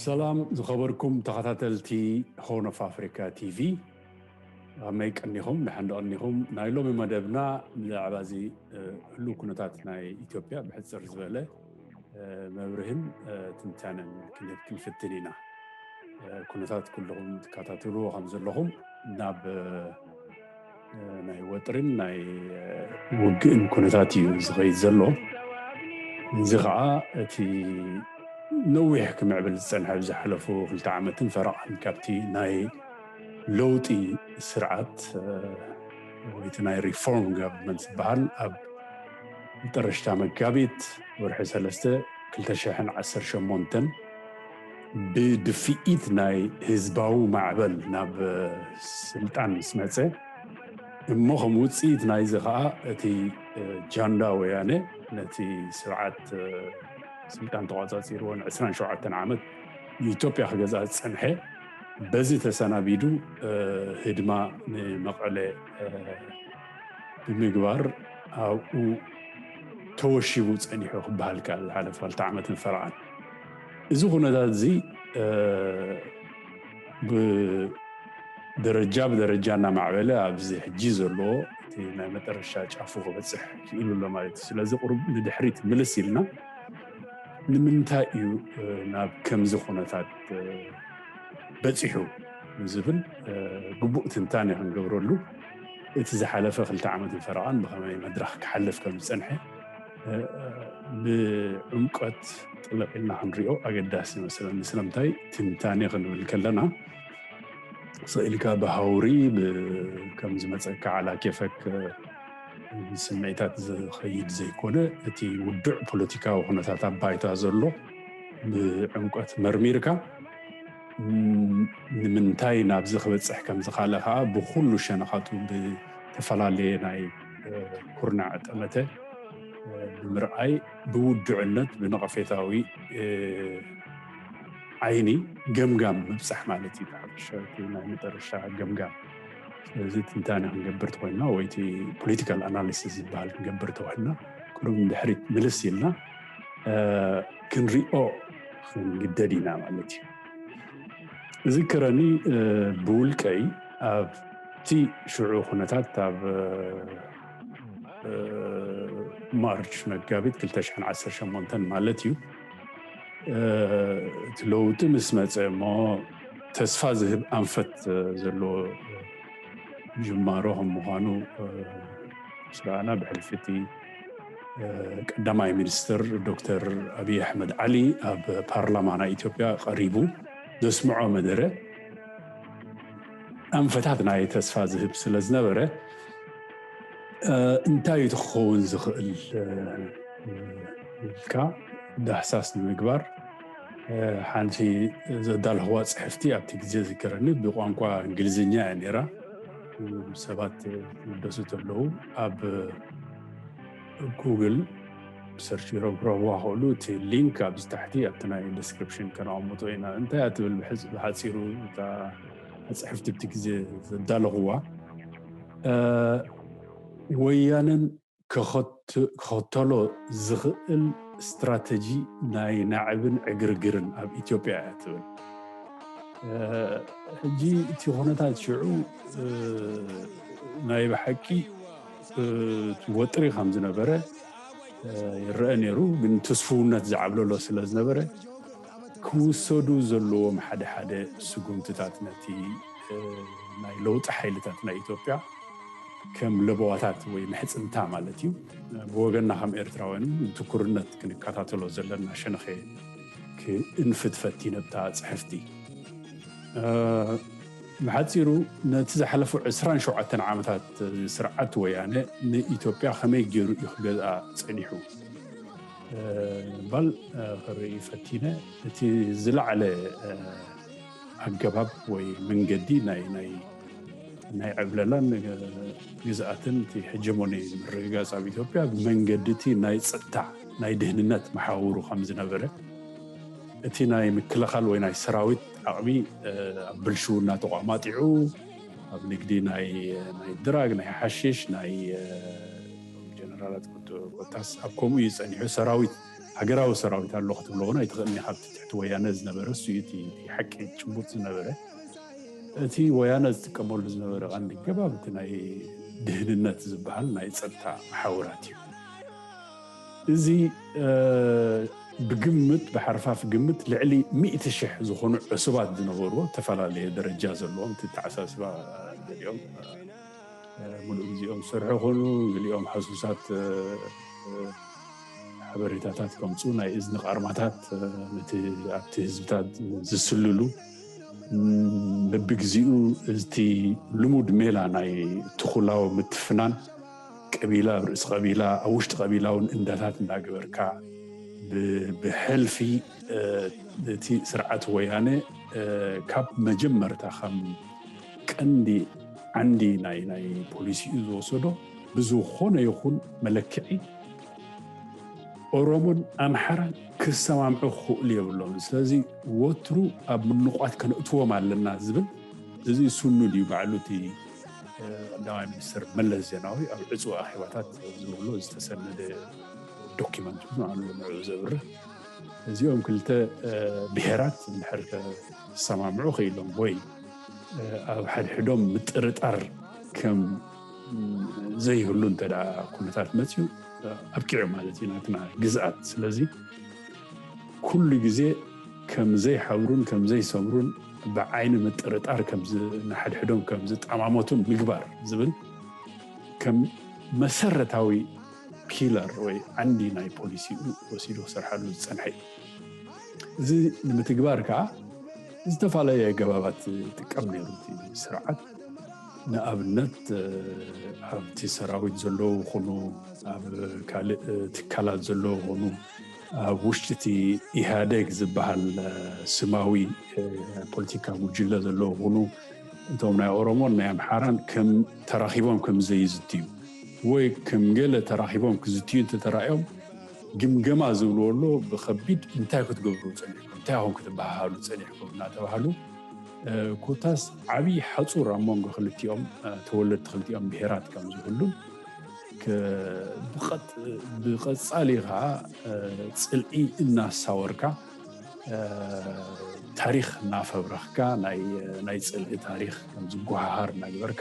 ሰላም ዝኸበርኩም ተኸታተልቲ ሆርን ኦፍ ኣፍሪካ ቲቪ፣ ከመይ ቀኒኹም? ደሓን ዶ ቀኒኹም? ናይ ሎሚ መደብና ብዛዕባ እዚ ህሉው ኩነታት ናይ ኢትዮጵያ ብሕፅር ዝበለ መብርህን ትንታነን ክንህብ ክንፍትን ኢና። ኩነታት ኩልኹም ትከታተልዎ ከም ዘለኹም ናብ ናይ ወጥርን ናይ ውግእን ኩነታት እዩ ዝኸይድ ዘሎ። እዚ ከዓ እቲ ነዊሕ ክምዕብል ዝፀንሐ ኣብ ዝሓለፉ ክልተ ዓመትን ፈረቓን ካብቲ ናይ ለውጢ ስርዓት ወይቲ ናይ ሪፎርም ጋቨርንመንት ዝበሃል ኣብ መጠረሽታ መጋቢት ወርሒ ሰለስተ ክልተ ሽሕን ዓሰርተ ሸሞንተን ብድፍኢት ናይ ህዝባዊ ማዕበል ናብ ስልጣን ምስ መፀ እሞ ከም ውፅኢት ናይዚ ከዓ እቲ ጃንዳ ወያነ ነቲ ስርዓት ስልጣን ተቋፃፂርዎ ን ዕስራን ሸውዓተን ዓመት ንኢትዮጵያ ክገዝኣ ዝፀንሐ በዚ ተሰናቢዱ ህድማ ንመቐለ ብምግባር ኣብኡ ተወሺቡ ፀኒሑ ክበሃል ከኣ ዝሓለፈ ክልተ ዓመትን ፈረቓን እዚ ኩነታት እዚ ብደረጃ ብደረጃ እናማዕበለ ኣብዚ ሕጂ ዘለዎ እቲ ናይ መጠረሻ ጫፉ ክበፅሕ ክኢሉ ኣሎ ማለት እዩ። ስለዚ ቁሩብ ንድሕሪት ምልስ ኢልና ንምንታይ እዩ ናብ ከምዚ ኩነታት በፂሑ ንዝብል ግቡእ ትንታኔ ክንገብረሉ እቲ ዝሓለፈ ክልተ ዓመትን ፈረቓን ብኸመይ መድረኽ ክሓልፍ ከም ዝፀንሐ ብዕምቀት ጥልቕ ኢልና ክንሪኦ ኣገዳሲ ይመስለኒ። ስለምንታይ ትንታኔ ክንብል ከለና ስኢልካ ብሃውሪ ከም ዝመፀካ ዓላ ኬፈክ ስምዒታት ዝኸይድ ዘይኮነ እቲ ውዱዕ ፖለቲካዊ ኩነታት ኣብ ባይታ ዘሎ ብዕምቀት መርሚርካ ንምንታይ ናብዚ ክበፅሕ ከም ዝኻለ ከዓ ብኩሉ ሸነኻቱ ብተፈላለየ ናይ ኩርናዕ ጠመተ ብምርኣይ ብውድዕነት ብነቐፌታዊ ዓይኒ ገምጋም ምብፃሕ ማለት እዩ። ብሓፈሻ እቲ ናይ መጠረሻ ገምጋም። ስለዚ ትንታኔ ክንገብር ተኮይንና ወይ እቲ ፖለቲካል ኣናሊሲስ ዝበሃል ክንገብር ተኮይንና ቁሩብ ንድሕሪት ምልስ ኢልና ክንሪኦ ክንግደድ ኢና ማለት እዩ። እዝክረኒ ብውልቀይ ኣብቲ ሽዑ ኩነታት ኣብ ማርች መጋቢት ክልተ ሽሕን ዓሰርተ ሸሞንተን ማለት እዩ እቲ ለውጢ ምስ መፀ እሞ ተስፋ ዝህብ ኣንፈት ዘለዎ ጅማሮ ከም ምዃኑ ስራዕና ብሕልፊ እቲ ቀዳማይ ሚኒስትር ዶክተር ኣብይ ኣሕመድ ዓሊ ኣብ ፓርላማ ናይ ኢትዮጵያ ቀሪቡ ዘስምዖ መደረ ኣንፈታት ናይ ተስፋ ዝህብ ስለ ዝነበረ እንታይ እዩ ክኸውን ዝኽእል ኢልካ ዳህሳስ ንምግባር ሓንቲ ዘዳለኽዋ ፅሕፍቲ ኣብቲ ግዜ ዝከረኒ ብቋንቋ እንግሊዝኛ እያ ነይራ። ሰባት ይደሱ ተለዉ ኣብ ጉግል ሰርች ገይሮም ክረኽብዋ ክእሉ እቲ ሊንክ ኣብዚ ታሕቲ ኣብቲ ናይ ዲስክሪፕሽን ከነቐምጦ ኢና። እንታይ እያ ትብል ብሓፂሩ እታ ፅሕፍቲ ኣብቲ ግዜ ዘዳለኽዋ ወያነን ክኸተሎ ዝኽእል ስትራተጂ ናይ ናዕብን ዕግርግርን ኣብ ኢትዮጵያ እያ ትብል። ሕጂ እቲ ኩነታት ሽዑ ናይ ብሓቂ ወጥሪ ከም ዝነበረ ይረአ ነይሩ፣ ግን ትስፍውነት ዝዓብለሎ ስለ ዝነበረ ክውሰዱ ዘለዎም ሓደ ሓደ ስጉምትታት ነቲ ናይ ለውጢ ሓይልታት ናይ ኢትዮጵያ ከም ለበዋታት ወይ ምሕፅንታ ማለት እዩ። ብወገንና ከም ኤርትራውያን ትኩርነት ክንከታተሎ ዘለና ሸነኸ ክንፍት ፈቲነ ብታ ፅሕፍቲ። ብሓፂሩ ነቲ ዝሓለፉ ዕስራን ሸውዓተን ዓመታት ስርዓት ወያነ ንኢትዮጵያ ከመይ ገይሩ እዩ ክገዝኣ ፀኒሑ ባል ክርኢ ፈቲነ። እቲ ዝለዓለ ኣገባብ ወይ መንገዲ ናይ ናይ ናይ ዕብለላን ግዝኣትን እቲ ሄጀሞኒ ምርግጋፅ ኣብ ኢትዮጵያ ብመንገዲ እቲ ናይ ፀጥታ ናይ ድህንነት መሓውሩ ከም ዝነበረ እቲ ናይ ምክልኻል ወይ ናይ ሰራዊት ዓቕሚ ኣብ ብልሽውና ተቋማጢዑ ኣብ ንግዲ ናይ ናይ ድራግ ናይ ሓሽሽ ናይ ጀነራላት ኮታስ ኣብ ከምኡ እዩ ፀኒሑ ሰራዊት ሃገራዊ ሰራዊት ኣሎ ክትብሎ እውን ኣይትኽእልን ኢኻ። ኣብቲ ትሕቲ ወያነ ዝነበረ እሱ እዩ እቲ፣ እቲ ሓቂ ጭቡጥ ዝነበረ። እቲ ወያነ ዝጥቀመሉ ዝነበረ ቀንዲ ገባብ እቲ ናይ ድህንነት ዝበሃል ናይ ጸጥታ መሓውራት እዩ። እዚ ብግምት፣ ብሓርፋፍ ግምት ልዕሊ ሚእቲ ሽሕ ዝኾኑ ዕሱባት ዝነበርዎ፣ ዝተፈላለየ ደረጃ ዘለዎም፣ እቲ ተዓሳስባ ገሊኦም ሙሉእ ግዜኦም ዝሰርሑ ይኾኑ፣ ገሊኦም ሃሱሳት ሓበሬታታት ከምፁ፣ ናይ እዝኒ ቃርማታት ነቲ ኣብቲ ህዝብታት ዝስልሉ፣ በብግዚኡ እቲ ልሙድ ሜላ ናይ ትኹላዊ ምትፍናን፣ ቀቢላ ኣብ ርእሲ ቀቢላ፣ ኣብ ውሽጢ ቀቢላ እውን እንዳታት እንዳገበርካ፣ ብሕልፊ እቲ ስርዓት ወያነ ካብ መጀመርታ ከም ቀንዲ ዓንዲ ናይ ናይ ፖሊሲኡ ዝወሰዶ፣ ብዝኾነ ይኹን መለክዒ ኦሮሞን ኣምሓራን ክሰማምዑ ክኽእሉ የብሎም። ስለዚ ወትሩ ኣብ ምንቋት ከነእትዎም ኣለና ዝብል፣ እዚ ስኑድ እዩ ባዕሉ እቲ ቀዳማይ ሚኒስትር መለስ ዜናዊ ኣብ ዕፁ ኣኼባታት ዝብሎ ዝተሰነደ ዶኪመንት እዩ። ንዕኡ ዘብርህ፣ እዚኦም ክልተ ብሄራት እንድሕር ክሰማምዑ ክኢሎም ወይ ኣብ ሓድሕዶም ምጥርጣር ከም ዘይህሉ እንተ ኩነታት መፅዩ፣ ኣብቂዑ ማለት እዩ ናትና ግዝኣት። ስለዚ ኩሉ ግዜ ከም ዘይሓብሩን ከም ዘይሰምሩን ብዓይኒ ምጥርጣር ንሓድሕዶም ከም ዝጠማመቱን ምግባር ዝብል ከም መሰረታዊ ፒለር ወይ ዓንዲ ናይ ፖሊሲኡ ወሲዱ ክሰርሓሉ ዝፀንሐ እዩ። እዚ ንምትግባር ከዓ ዝተፈላለየ ኣገባባት ይጥቀም ነይሩ እቲ ስርዓት። ንኣብነት ኣብቲ ሰራዊት ዘለዉ ይኹኑ፣ ኣብ ካልእ ትካላት ዘለዉ ይኹኑ፣ ኣብ ውሽጢ እቲ ኢህኣዴግ ዝበሃል ስማዊ ፖለቲካ ጉጅለ ዘለዉ ይኹኑ፣ እቶም ናይ ኦሮሞን ናይ ኣምሓራን ከም ተራኺቦም ከም ዘይዝትዩ ወይ ከም ገለ ተራኺቦም ክዝትዩ እንተተራእዮም፣ ግምገማ ዝብልዎ ኣሎ። ብኸቢድ እንታይ ክትገብሩ ጸኒሕኩም፣ እንታይ ኢኹም ክትበሃሃሉ ጸኒሕኩም እናተባህሉ፣ ኮታስ ዓብዪ ሓጹር ኣብ መንጎ ክልቲኦም ተወለድቲ ክልቲኦም ብሄራት ከም ዝህሉን፣ ብቐጻሊ ከዓ ጽልኢ እናሳወርካ፣ ታሪኽ እናፈብረኽካ፣ ናይ ጽልኢ ታሪኽ ከም ዝጓሃሃር እናገበርካ፣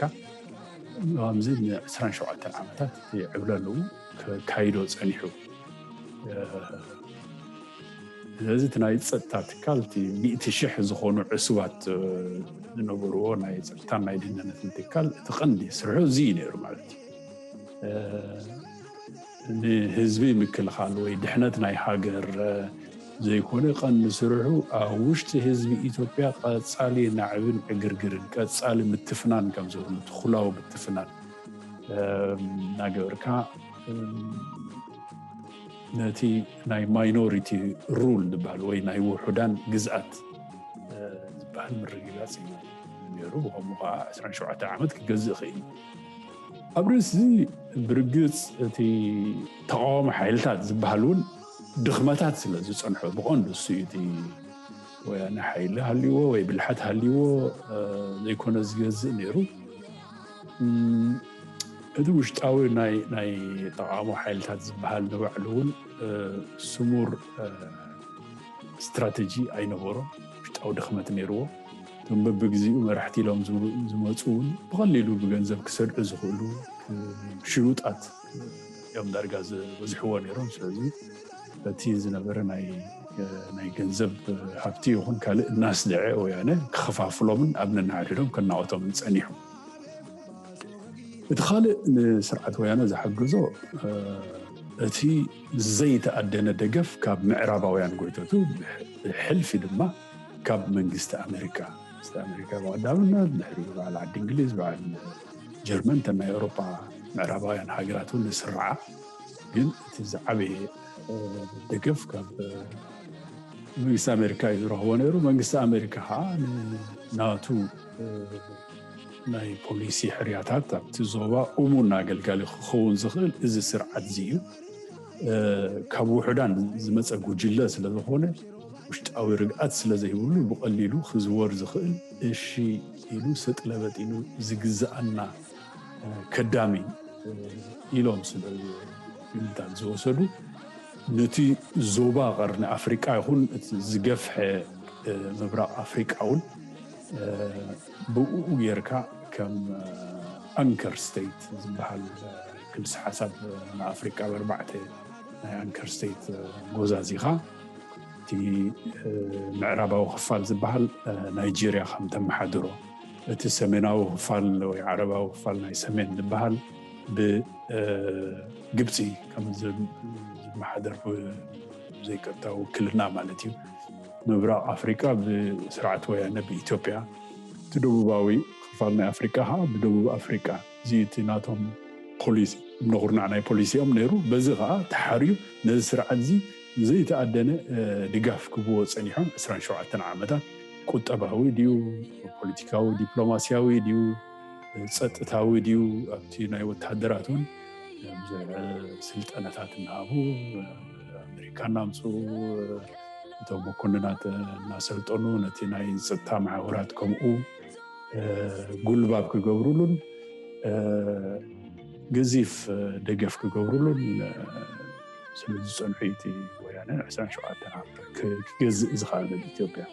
ከምዚ ን ዕስራን ሸውዓተን ዓመታት እቲ ዕብለልኡ ከካይዶ ጸኒሑ። ስለዚ እቲ ናይ ጸጥታ ትካል፣ እቲ ሚእቲ ሽሕ ዝኾኑ ዕሱባት ዝነበርዎ ናይ ጸጥታን ናይ ድህነትን ትካል፣ እቲ ቀንዲ ስርሑ እዚ እዩ ነይሩ ማለት እዩ። ንህዝቢ ምክልኻል ወይ ድሕነት ናይ ሃገር ዘይኮነ፣ ቀንዲ ስርሑ ኣብ ውሽጢ ህዝቢ ኢትዮጵያ ቀጻሊ ናዕብን ዕግርግርን፣ ቀጻሊ ምትፍናን ከም ዝህሉ፣ ትኹላዊ ምትፍናን እናገበርካ፣ ነቲ ናይ ማይኖሪቲ ሩል ዝበሃል ወይ ናይ ውሑዳን ግዝኣት ዝበሃል ምርግጋፅ እዩ ነይሩ። ብኸምኡ ከዓ ዕስራን ሸውዓተን ዓመት ክገዝእ ክእል። ኣብ ርእሲ እዚ፣ ብርግፅ እቲ ተቃዋሚ ሓይልታት ዝበሃል እውን ድኽመታት ስለ ዝፀንሖ፣ ብቐንዱ እሱ እዩ። እቲ ወያነ ሓይሊ ሃልይዎ ወይ ብልሓት ሃልይዎ ዘይኮነ ዝገዝእ ነይሩ። እቲ ውሽጣዊ ናይ ተቃውሞ ሓይልታት ዝበሃል ንባዕሉ እውን ስሙር ስትራተጂ ኣይነበሮን። ውሽጣዊ ድኽመት ነይርዎ። እቶም በብግዚኡ መራሕቲ ኢሎም ዝመፁ እውን ብቐሊሉ ብገንዘብ ክሰድዑ ዝኽእሉ ሽዩጣት እዮም ዳርጋ ዝበዝሕዎ ነይሮም። ስለዚ በቲ ዝነበረ ናይ ገንዘብ ሃብቲ ይኹን ካልእ እናስደዐ ወያነ ክኸፋፍሎምን ኣብ ነንሓድሕዶም ከናቆቶምን ጸኒሑ። እቲ ካልእ ንስርዓት ወያነ ዝሓገዞ እቲ ዘይተኣደነ ደገፍ ካብ ምዕራባውያን ጎይተቱ፣ ብሕልፊ ድማ ካብ መንግስቲ ኣሜሪካ፣ መንግስቲ ኣሜሪካ ብቐዳምነት፣ ድሕሪ በዓል ዓዲ እንግሊዝ፣ በዓል ጀርመን፣ እተን ናይ ኤውሮጳ ምዕራባውያን ሃገራት እውን ዝስርዓ፣ ግን እቲ ዝዓበየ ደገፍ ካብ መንግስቲ ኣሜሪካ እዩ ዝረኽቦ ነይሩ። መንግስቲ ኣሜሪካ ከዓ ናቱ ናይ ፖሊሲ ሕርያታት ኣብቲ ዞባ እሙን ኣገልጋሊ ክኸውን ዝኽእል እዚ ስርዓት እዚ እዩ። ካብ ውሑዳን ዝመፀ ጉጅለ ስለ ዝኾነ፣ ውሽጣዊ ርግኣት ስለ ዘይብሉ፣ ብቐሊሉ ክዝወር ዝኽእል፣ እሺ ኢሉ ሰጥ ለበጥ ኢሉ ዝግዝኣና ከዳሚ ኢሎም ስለ ግምታት ዝወሰዱ፣ ነቲ ዞባ ቀርኒ ኣፍሪቃ ይኹን እቲ ዝገፍሐ ምብራቕ ኣፍሪቃ እውን ብኡ ጌርካ ከም ኣንከር ስቴት ዝበሃል ክልሲ ሓሳብ ንኣፍሪቃ ብኣርባዕተ ናይ ኣንከር ስቴት ጎዛዚኻ እቲ ምዕራባዊ ክፋል ዝበሃል ናይጄርያ ከም ተመሓድሮ፣ እቲ ሰሜናዊ ክፋል ወይ ዓረባዊ ክፋል ናይ ሰሜን ዝበሃል ብግብፂ ከም ዝመሓደር ብዘይቀጥታ ውክልና ማለት እዩ። ምብራቕ ኣፍሪቃ ብስርዓት ወያነ ብኢትዮጵያ፣ እቲ ደቡባዊ ክፋል ናይ ኣፍሪቃ ከዓ ብደቡብ ኣፍሪቃ። እዚ እቲ ናቶም ፖሊሲ፣ እምነ ኩርናዕ ናይ ፖሊሲኦም ነይሩ። በዚ ከዓ ተሓርዩ ነዚ ስርዓት እዚ ዘይተኣደነ ድጋፍ ክብዎ ፀኒሖም። ዕስራን ሸውዓተን ዓመታት ቁጠባዊ ድዩ፣ ፖለቲካዊ፣ ዲፕሎማሲያዊ ድዩ፣ ፀጥታዊ ድዩ፣ ኣብቲ ናይ ወታደራት እውን ብዙሕ ስልጠናታት እናሃቡ ኣሜሪካ እናምፅኡ እቶም መኮንናት እናሰልጠኑ ነቲ ናይ ፀጥታ ማሕበራት ከምኡ ጉልባብ ክገብሩሉን ገዚፍ ደገፍ ክገብሩሉን ስለ ዝፀንሑ እቲ ወያነ ዕስራን ሸውዓተን ዓመት ክገዝእ ዝኽኣለ ኢትዮጵያ።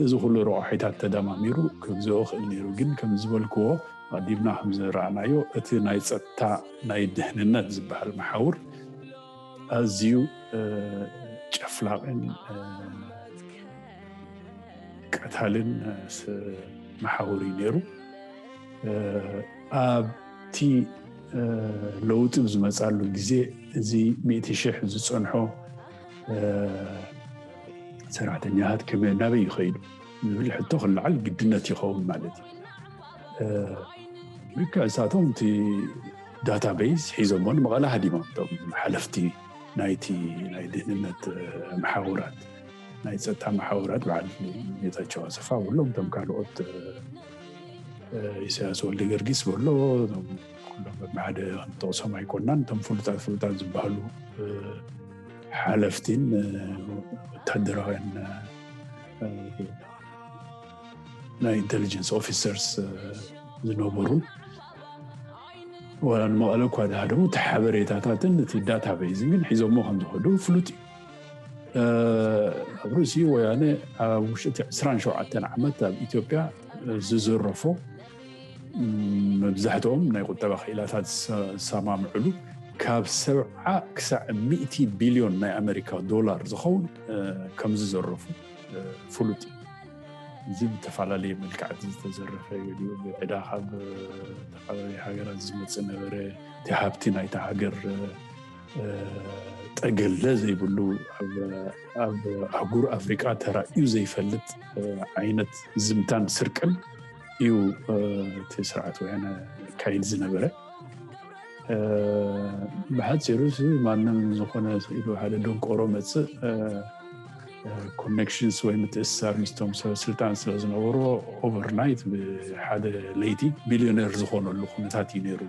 እዚ ኩሉ ረቋሒታት ተደማሚሩ ክግዝኦ ክእል ነይሩ። ግን ከም ዝበልክዎ ኣዲብና ከም ዝረኣናዮ እቲ ናይ ፀጥታ ናይ ድሕንነት ዝበሃል መሓውር ኣዝዩ ጨፍላቕን ቀታልን መሓውር እዩ ነይሩ። ኣብቲ ለውጢ ዝመፃሉ ግዜ እዚ ሚእቲ ሽሕ ዝፀንሖ ሰራሕተኛታት ከመይ ናበይ ይኸይዱ ዝብል ሕቶ ክለዓል ግድነት ይኸውን ማለት እዩ። ልክዕ እሳቶም እቲ ዳታቤዝ ሒዞሞ ንመቐለ ሃዲሞም እቶም ሓለፍቲ ናይቲ ናይ ድህንነት መሓውራት ናይ ፀጥታ መሓውራት በዓል ጌታቸው ኣሰፋ በሎም እቶም ካልኦት ኢሳያስ ወልደ ገርጊስ በሎ ኩሎም በብሓደ ክንጠቕሶም ኣይኮናን። እቶም ፍሉጣት ፍሉጣት ዝበሃሉ ሓለፍቲን ወታደራውያን ናይ ኢንቴሊጀንስ ኦፊሰርስ ዝነበሩን ዋላ ንመቐለ እኳ ዝሃደሙ እቲ ሓበሬታታትን እቲ ዳታቤዝን ግን ሒዞሞ ከም ዝኸዱ ፍሉጥ እዩ። ኣብ ርእሲ ወያነ ኣብ ውሽጢ ዕስራን ሸውዓተን ዓመት ኣብ ኢትዮጵያ ዝዘረፎ መብዛሕትኦም ናይ ቁጠባ ክኢላታት ዝሰማምዕሉ ካብ ሰብዓ ክሳዕ ሚእቲ ቢልዮን ናይ ኣሜሪካ ዶላር ዝኸውን ከም ዝዘረፉ ፍሉጥ እዩ። እዚ ብተፈላለየ መልክዓት ዝተዘረፈ እዩ። ብዕዳ ካብ ዝተፈላለዩ ሃገራት ዝመፅእ ነበረ። እቲ ሃብቲ ናይታ ሃገር ጠገለ ዘይብሉ ኣብ ኣህጉር ኣፍሪቃ ተራእዩ ዘይፈልጥ ዓይነት ዝምታን ስርቅን እዩ እቲ ስርዓት ወያነ ካይድ ዝነበረ። ብሓፂሩ ማንም ዝኾነ ኢሉ ሓደ ደንቆሮ መፅእ ኮኔክሽንስ ወይ ምትእስሳር ምስቶም ሰብ ስልጣን ስለ ዝነበሮ ኦቨርናይት ብሓደ ለይቲ ቢልዮነር ዝኾነሉ ኩነታት እዩ ነይሩ።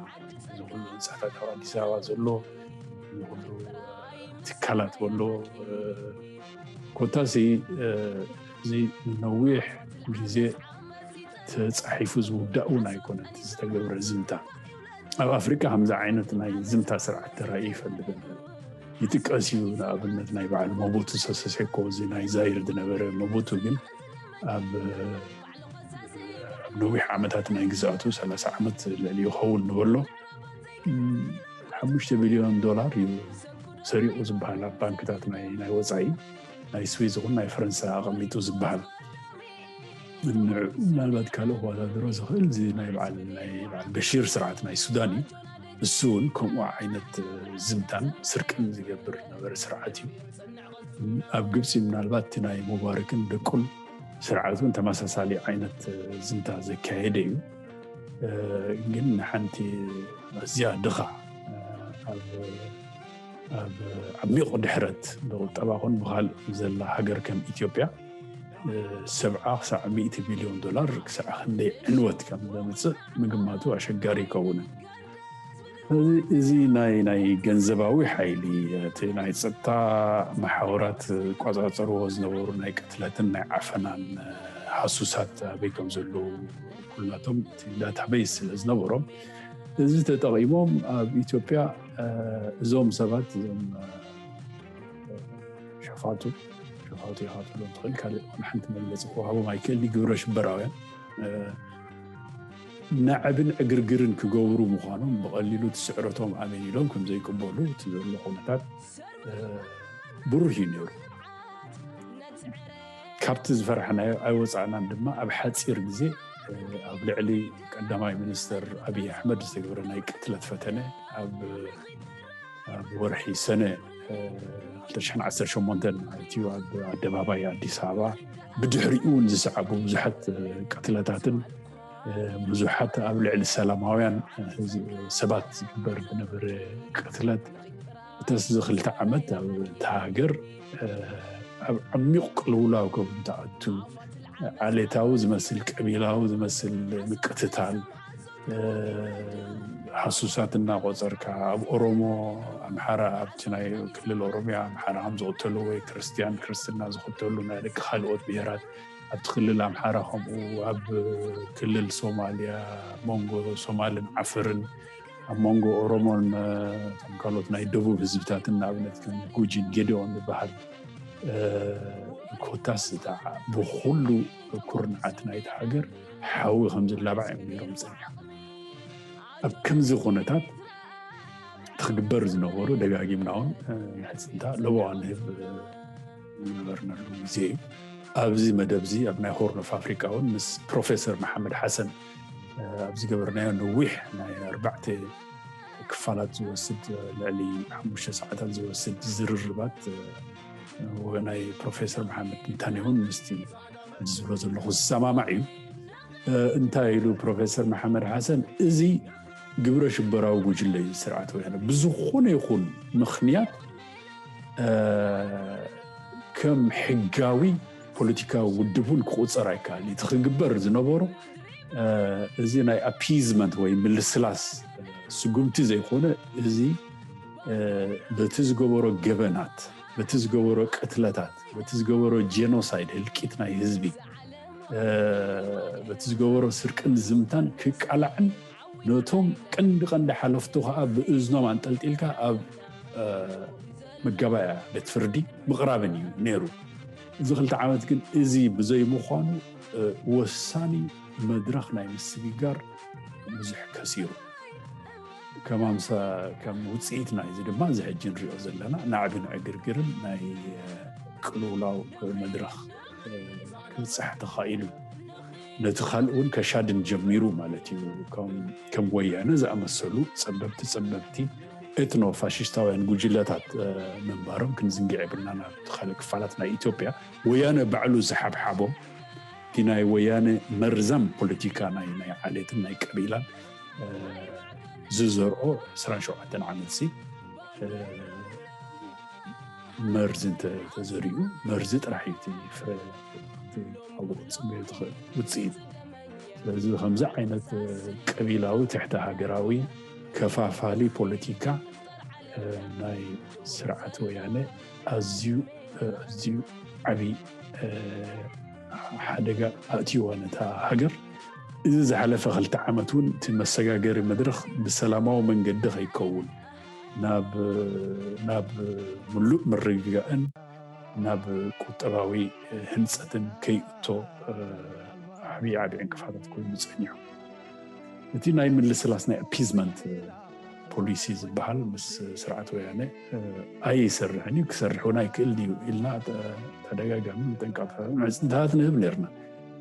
እዚ ኩሉ ህንፃታት ኣብ ኣዲስ ኣበባ ዘሎ፣ እዚ ኩሉ ትካላት ዘሎ ኮታሲ እዚ ነዊሕ ግዜ ተፃሒፉ ዝውዳእ እውን ኣይኮነን። ዝተገብረ ዝምታ ኣብ ኣፍሪካ ከምዚ ዓይነት ናይ ዝምታ ስርዓት ተራእዩ ይፈልጥን ይጥቀስ እዩ። ንኣብነት ናይ በዓል ሞቡቱ ሰሰሴኮ እዚ ናይ ዛይር ዝነበረ ሞቡቱ ግን ኣብ ነዊሕ ዓመታት ናይ ግዛቱ ሰላሳ ዓመት ልዕሊ ይኸውን ንበሎ ሓሙሽተ ቢልዮን ዶላር እዩ ሰሪቑ ዝበሃል ኣብ ባንክታት ናይ ወፃኢ ናይ ስዊዝ ይኹን ናይ ፈረንሳ ኣቐሚጡ ዝበሃል። ምናልባት ካልእ ክወዳድሮ ዝኽእል እዚ ናይ በዓል ናይ በዓል በሺር ስርዓት ናይ ሱዳን እዩ። እሱ እውን ከምኡ ዓይነት ዝምታን ስርቅን ዝገብር ዝነበረ ስርዓት እዩ። ኣብ ግብፂ ምናልባት እቲ ናይ ሙባረክን ደቁን ስርዓት እውን ተመሳሳሊ ዓይነት ዝምታ ዘካየደ እዩ። ግን ንሓንቲ ኣዝያ ድኻ ኣብ ዓሚቕ ድሕረት ብቁጠባ ኹን ብኻልእ ዘላ ሃገር ከም ኢትዮጵያ ሰብዓ ክሳዕ ሚእቲ ቢልዮን ዶላር ክሳዕ ክንደይ ዕንወት ከም ዘምፅእ ምግማቱ ኣሸጋሪ ይከውንን። እዚ ናይ ናይ ገንዘባዊ ሓይሊ እቲ ናይ ፀጥታ መሓውራት ቋፃፀርዎ ዝነበሩ ናይ ቅትለትን ናይ ዓፈናን ሃሱሳት ኣበይ ከም ዘለዉ ኩላቶም እቲ ዳታቤዝ ስለ ዝነበሮም እዚ ተጠቒሞም ኣብ ኢትዮጵያ እዞም ሰባት እዞም ሸፋቱ ሸፋቱ ኢኻ ትብሎም ትኽእል። ካልእ ንሓንቲ መግለፂ ክወሃቦም ኣይክእል። ግብረ ሽበራውያን ናዕብን ዕግርግርን ክገብሩ ምዃኖም ብቐሊሉ እቲ ስዕረቶም ኣሜን ኢሎም ከም ዘይቅበሉ እቲ ዘሎ ኩነታት ብሩህ እዩ ነይሩ። ካብቲ ዝፈራሕናዮ ኣይወፃእናን ድማ ኣብ ሓፂር ግዜ ኣብ ልዕሊ ቀዳማይ ሚኒስተር ኣብይ ኣሕመድ ዝተገብረ ናይ ቅትለት ፈተነ ኣብ ወርሒ ሰነ ክልተ ሽሕን ዓሰርተ ሸሞንተን ማለት እዩ ኣብ ኣደባባይ ኣዲስ ኣበባ ብድሕሪኡ እውን ዝሰዓቡ ብዙሓት ቅትለታትን ብዙሓት ኣብ ልዕሊ ሰላማውያን ሰባት ዝግበር ዝነበረ ቅትለት እተስ እዚ ክልተ ዓመት ኣብ እታ ሃገር ኣብ ዓሚቕ ቅልውላው ከም እንትኣቱ ዓሌታዊ ዝመስል ቀቢላዊ ዝመስል ምቅትታል ሃሱሳት እናቆፀርካ ኣብ ኦሮሞ ኣምሓራ ኣብቲ ናይ ክልል ኦሮሚያ ኣምሓራ ከም ዝቕተሉ ወይ ክርስትያን ክርስትና ዝኽተሉ ናይ ደቂ ካልኦት ብሄራት ኣብቲ ክልል ኣምሓራ ከምኡ ኣብ ክልል ሶማልያ መንጎ ሶማልን ዓፈርን ኣብ መንጎ ኦሮሞን እቶም ካልኦት ናይ ደቡብ ህዝብታትን ንኣብነት ከም ጉጂን ጌዲኦን ዝበሃል ኮታስ እታ ብኩሉ ኩርንዓት ናይቲ ሃገር ሓዊ ከም ዝላባዕ እዮም ነይሮም ፀኒሖም። ኣብ ከምዚ ኩነታት ትክግበር ዝነበሩ ደጋጊምና እውን ምሕፅንታ ለበዋ ንህብ ዝነበርናሉ ግዜ እዩ። ኣብዚ መደብ እዚ ኣብ ናይ ሆርን ኦፍ ኣፍሪካ እውን ምስ ፕሮፌሰር መሓመድ ሓሰን ኣብ ዝገበርናዮ ነዊሕ ናይ ኣርባዕተ ክፋላት ዝወስድ ልዕሊ ሓሙሽተ ሰዓታት ዝወስድ ዝርርባት ናይ ፕሮፌሰር መሓመድ ትንታኔ እውን ምስቲ ዝብሎ ዘለኹ ዝሰማማዕ እዩ። እንታይ ኢሉ ፕሮፌሰር መሓመድ ሓሰን፣ እዚ ግብረ ሽበራዊ ጉጅለ እዩ ስርዓት ወያነ። ብዝኾነ ይኹን ምኽንያት ከም ሕጋዊ ፖለቲካዊ ውድብ እውን ክቑፀር ኣይከኣል። እቲ ክግበር ዝነበሮ እዚ ናይ ኣፒዝመንት ወይ ምልስላስ ስጉምቲ ዘይኮነ እዚ በቲ ዝገበሮ ገበናት፣ በቲ ዝገበሮ ቅትለታት፣ በቲ ዝገበሮ ጄኖሳይድ ህልቂት ናይ ህዝቢ፣ በቲ ዝገበሮ ስርቅን ዝምታን ክቃላዕን ነቶም ቀንዲ ቀንዲ ሓለፍቱ ከዓ ብእዝኖም ኣንጠልጢልካ ኣብ መጋባያ ቤት ፍርዲ ምቕራብን እዩ ነይሩ። እዚ ክልተ ዓመት ግን እዚ ብዘይምዃኑ ወሳኒ መድረኽ ናይ ምስግጋር ብዙሕ ከሲሩ። ከም ውፅኢት ናይዚ ድማ እዚ ሕጂ ንሪኦ ዘለና ናዕብን ዕግርግርን ናይ ቅልውላው መድረኽ ክብፃሕ ተኻኢሉ። ነቲ ካልእ እውን ከሻድን ጀሚሩ ማለት እዩ። ከም ወያነ ዝኣመሰሉ ፀበብቲ ፀበብቲ ኤትኖ ፋሽስታውያን ጉጅለታት ምንባሮም ክንዝንግዕ የብልና። ናብቲ ካልእ ክፋላት ናይ ኢትዮጵያ ወያነ ባዕሉ ዝሓብሓቦም እቲ ናይ ወያነ መርዛም ፖለቲካ ናይ ናይ ዓሌትን ናይ ቀቢላን ዝዘርኦ ዕስራን ሸውዓተን ዓመት ሲ መርዚ እንተዘሪኡ መርዚ ጥራሕ እዩ እቲ ፍረ ክትፅበዮ ትኽእል ውፅኢት። ስለዚ ከምዚ ዓይነት ቀቢላዊ ትሕተ ሃገራዊ ከፋፋሊ ፖለቲካ ናይ ስርዓት ወያነ ኣዝዩ ኣዝዩ ዓብዪ ሓደጋ ኣእትይዋ ነታ ሃገር። እዚ ዝሓለፈ ክልተ ዓመት እውን እቲ መሰጋገሪ መድረኽ ብሰላማዊ መንገዲ ከይከውን ናብ ናብ ምሉእ ምርግጋእን ናብ ቁጠባዊ ህንፀትን ከይእቶ ዓብዪ ዓብዪ ዕንቅፋታት ኮይኑ ፀኒሑ። እቲ ናይ ምልስላስ ናይ ኣፒዝመንት ፖሊሲ ዝበሃል ምስ ስርዓት ወያነ ኣይሰርሕን እዩ፣ ክሰርሕ እውን ኣይክእል ድዩ ኢልና ተደጋጋሚ መጠንቀቕታ ምዕፅንታት ንህብ ነርና።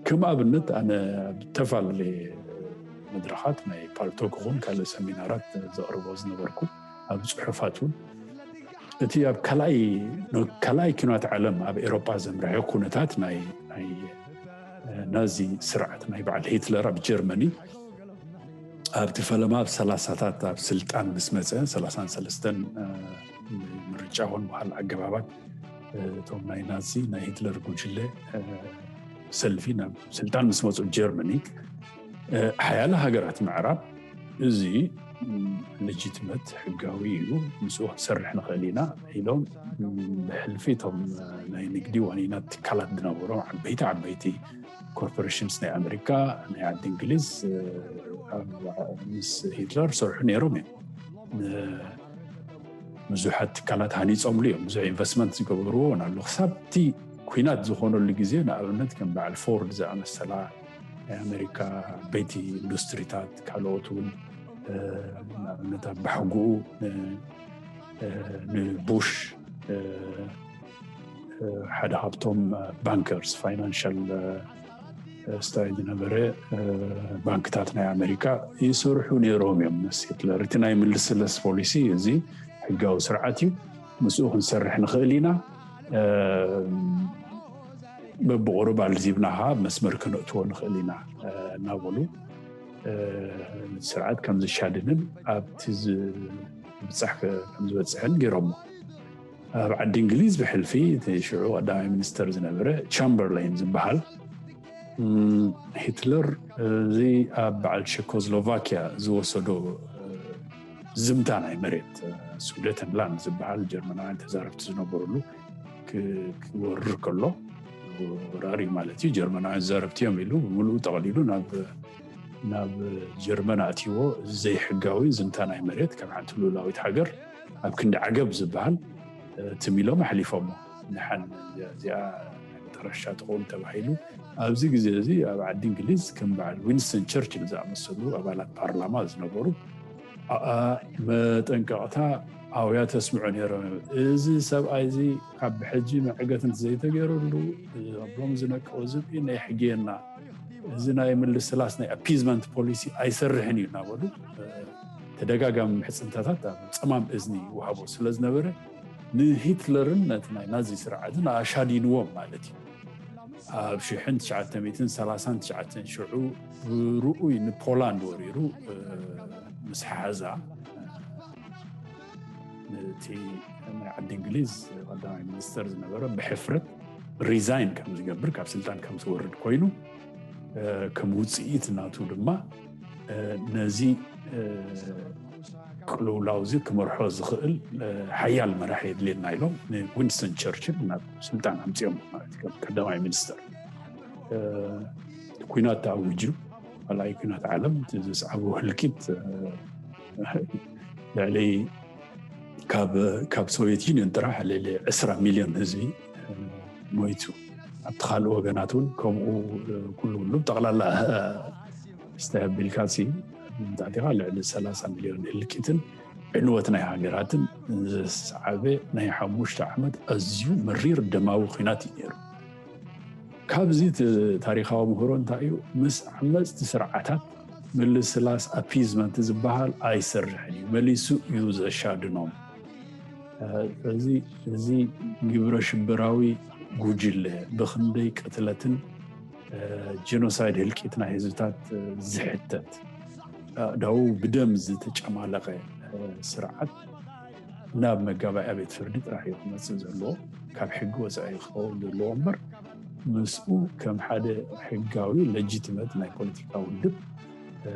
ከም ኣብነት ኣነ ኣብ ዝተፈላለየ መድረኻት ናይ ፓልቶክ ይኹን ካልእ ሰሚናራት ዘቕርቦ ዝነበርኩ ኣብ ፅሑፋት እውን እቲ ኣብ ካልኣይ ካልኣይ ኪናት ዓለም ኣብ ኤሮጳ ዘምርሐ ኩነታት ናይ ናይ ናዚ ስርዓት ናይ በዓል ሂትለር ኣብ ጀርመኒ ኣብቲ ፈለማ ኣብ ሰላሳታት ኣብ ስልጣን ምስ መፀ ሰላሳን ሰለስተን ምርጫ ኾን በሃል ኣገባባት እቶም ናይ ናዚ ናይ ሂትለር ጉጅለ ሰልፊ ናብ ስልጣን ምስ መፁ ጀርመኒ ሓያለ ሃገራት ምዕራብ እዚ ሌጂትመት ሕጋዊ እዩ፣ ምስኡ ክንሰርሕ ንኽእል ኢና ኢሎም ብሕልፊ እቶም ናይ ንግዲ ዋኒናት ትካላት ዝነበሮም ዓበይቲ ዓበይቲ ኮርፖሬሽንስ ናይ ኣሜሪካ ናይ ዓዲ እንግሊዝ ምስ ሂትለር ሰርሑ ነይሮም እዮም። ብዙሓት ትካላት ሃኒፆምሉ እዮም። ብዙሕ ኢንቨስትመንት ዝገበርዎ እውን ኣሎ። ክሳብ እቲ ኩናት ዝኾነሉ ግዜ፣ ንኣብነት ከም በዓል ፎርድ ዝኣመሰላ ናይ ኣሜሪካ ዓበይቲ ኢንዱስትሪታት፣ ካልኦት እውን፣ እ፣ ንኣብነት ኣብ ባሕጉኡ ን-፣ እ፣ ንቡሽ፣ እ፣ እ፣ ሓደ ካብቶም ባንከርስ፣ ፋይናንሻል፣ እ፣ ስታይ ዝነበረ፣ እ፣ ባንክታት ናይ ኣሜሪካ ይሰርሑ ነይሮም እዮም ምስ ሂትለር። እቲ ናይ ምልስለስ ፖሊሲ፣ እዚ ሕጋዊ ስርዓት እዩ፣ ምስኡ ክንሰርሕ ንኽእል ኢና፣ እ፣ በብቑሩብ ኣልዚብና ኸዓ ኣብ መስመር ከነእትዎ ንኽእል ኢና፣ እ፣ እናበሉ፣ እ፣ ነቲ ስርዓት ከም ዝሻድንን ኣብቲ ዝ-፣ ምብጻሕ ከ-፣ ከም ዝበጽሕን ገይሮሞ። ኣብ ዓዲ እንግሊዝ ብሕልፊ እቲ ሽዑ ቀዳማይ ሚኒስተር ዝነበረ ቻምበርሌን ዝበሃል፣ እም፣ ሂትለር፣ እዚ ኣብ በዓል ቸኮስሎቫኪያ ዝወሰዶ፣ እ፣ ዝምታ ናይ መሬት፣ እ፣ ሱደተንላንድ ዝበሃል ጀርመናውያን ተዛረብቲ ዝነበሩሉ ክ-፣ ክወርር ከሎ፣ ወራሪ ማለት እዩ፣ ጀርመናውያን ተዛረብቲ እዮም ኢሉ ብምሉኡ ጠቕሊሉ ናብ፣ ናብ ጀርመን ኣእትይዎ። እዚ ዘይሕጋዊ ዝምታ ናይ መሬት ካብ ሓንቲ ልኡላዊት ሃገር ኣብ ክንዲ ዓገብ ዝበሃል፣ እ፣ ትም ኢሎም ኣሕሊፎሞ። ንሓን እዚኣ መጠረሻ ትኸውን ተባሂሉ። ኣብዚ ግዜ እዚ ኣብ ዓዲ እንግሊዝ ከም በዓል ዊንስተን ቸርችል ዝኣመሰሉ ኣባላት ፓርላማ ዝነበሩ፣ ኣኣ፣ መጠንቀቕታ ኣውያ ተስምዑ ነይሮም። እዚ ሰብኣይ እዚ ካብ ብሕጂ መዕገት እንተዘይተገይሩሉ፣ እዞም ዝነቀው ዝብኢ ናይ ሕግየና፣ እዚ ናይ ምልስላስ ናይ ኣፒዝመንት ፖሊሲ ኣይሰርሕን እዩ እናበሉ፣ እ፣ ተደጋጋሚ ምሕጽንታታት ኣብ ጸማም እዝኒ ይወሃቦ ስለ ዝነበረ፣ ንሂትለርን ነቲ ናይ ናዚ ስርዓትን ኣሻዲንዎም ማለት እዩ። ኣብ ሽሕን ትሽዓተ ሚእትን ሰላሳን ትሽዓተን ሽዑ ብርኡይ ንፖላንድ ወሪሩ፣ እ፣ ምስ ሓዛ፣ ነቲ ናይ ዓዲ እንግሊዝ ቀዳማይ ሚኒስተር ዝነበረ ብሕፍረት ሪዛይን ከም ዝገብር፣ ካብ ስልጣን ከም ዝወርድ ኮይኑ፣ እ፣ ከም ውጽኢት ናቱ ድማ፣ እ፣ ነዚ፣ እ፣ ቅልውላው እዚ ክመርሖ ዝኽእል፣ እ፣ ሓያል መራሒ የድልየና ኢሎም ንዊንስተን ቸርችል ናብ ስልጣን ኣምጺኦም ማለት እዩ፣ ከም ቀዳማይ ሚኒስተር። እ፣ ኩናት ተኣዊጁ፣ ካልኣይ ኩናት ዓለም፣ እቲ ዘስዓቦ ህልቂት፣ እ፣ ልዕሊ ካብ፣ ካብ ሶቪየት ዩኒየን ጥራሕ ልዕሊ ዕስራ ሚልዮን ህዝቢ፣ እ፣ ሞይቱ። ኣብቲ ካልእ ወገናት እውን ከምኡ፣ እ፣ ኩሉ ኩሉ ጠቕላላ፣ እ፣ እስተ ኣቢልካሲ፣ ንታሕቲኻ ልዕሊ ሰላሳ ሚልዮን ህልቂትን ዕንወት ናይ ሃገራትን ዘስዓበ ናይ ሓሙሽተ ዓመት ኣዝዩ መሪር ደማዊ ኲናት እዩ ነይሩ። ካብዚ ት-፣ ታሪኻዊ ምህሮ እንታይ እዩ? ምስ ዓመጽቲ ስርዓታት ምልስላስ፣ ኣፒዝመንት ዝበሃል ኣይሰርሕን እዩ። መሊሱ እዩ ዘሻድኖም። እ፣ እዚ፣ እዚ ግብረ ሽበራዊ ጉጅለ ብኽንደይ ቅትለትን፣ እ፣ ጀኖሳይድ፣ ህልቂት ናይ ህዝብታት፣ እ፣ ዝሕተት፣ ኣእዳዉ ብደም ዝተጨማለቐ፣ እ፣ ስርዓት ናብ መጋባእያ ቤት ፍርዲ ጥራሕ እዩ ክመጽእ ዘለዎ። ካብ ሕጊ ወጻኢ ክኸውን ዘለዎ እምበር፣ ምስኡ ከም ሓደ ሕጋዊ፣ ለጂቲመት ናይ ፖለቲካ ውድብ፣ እ፣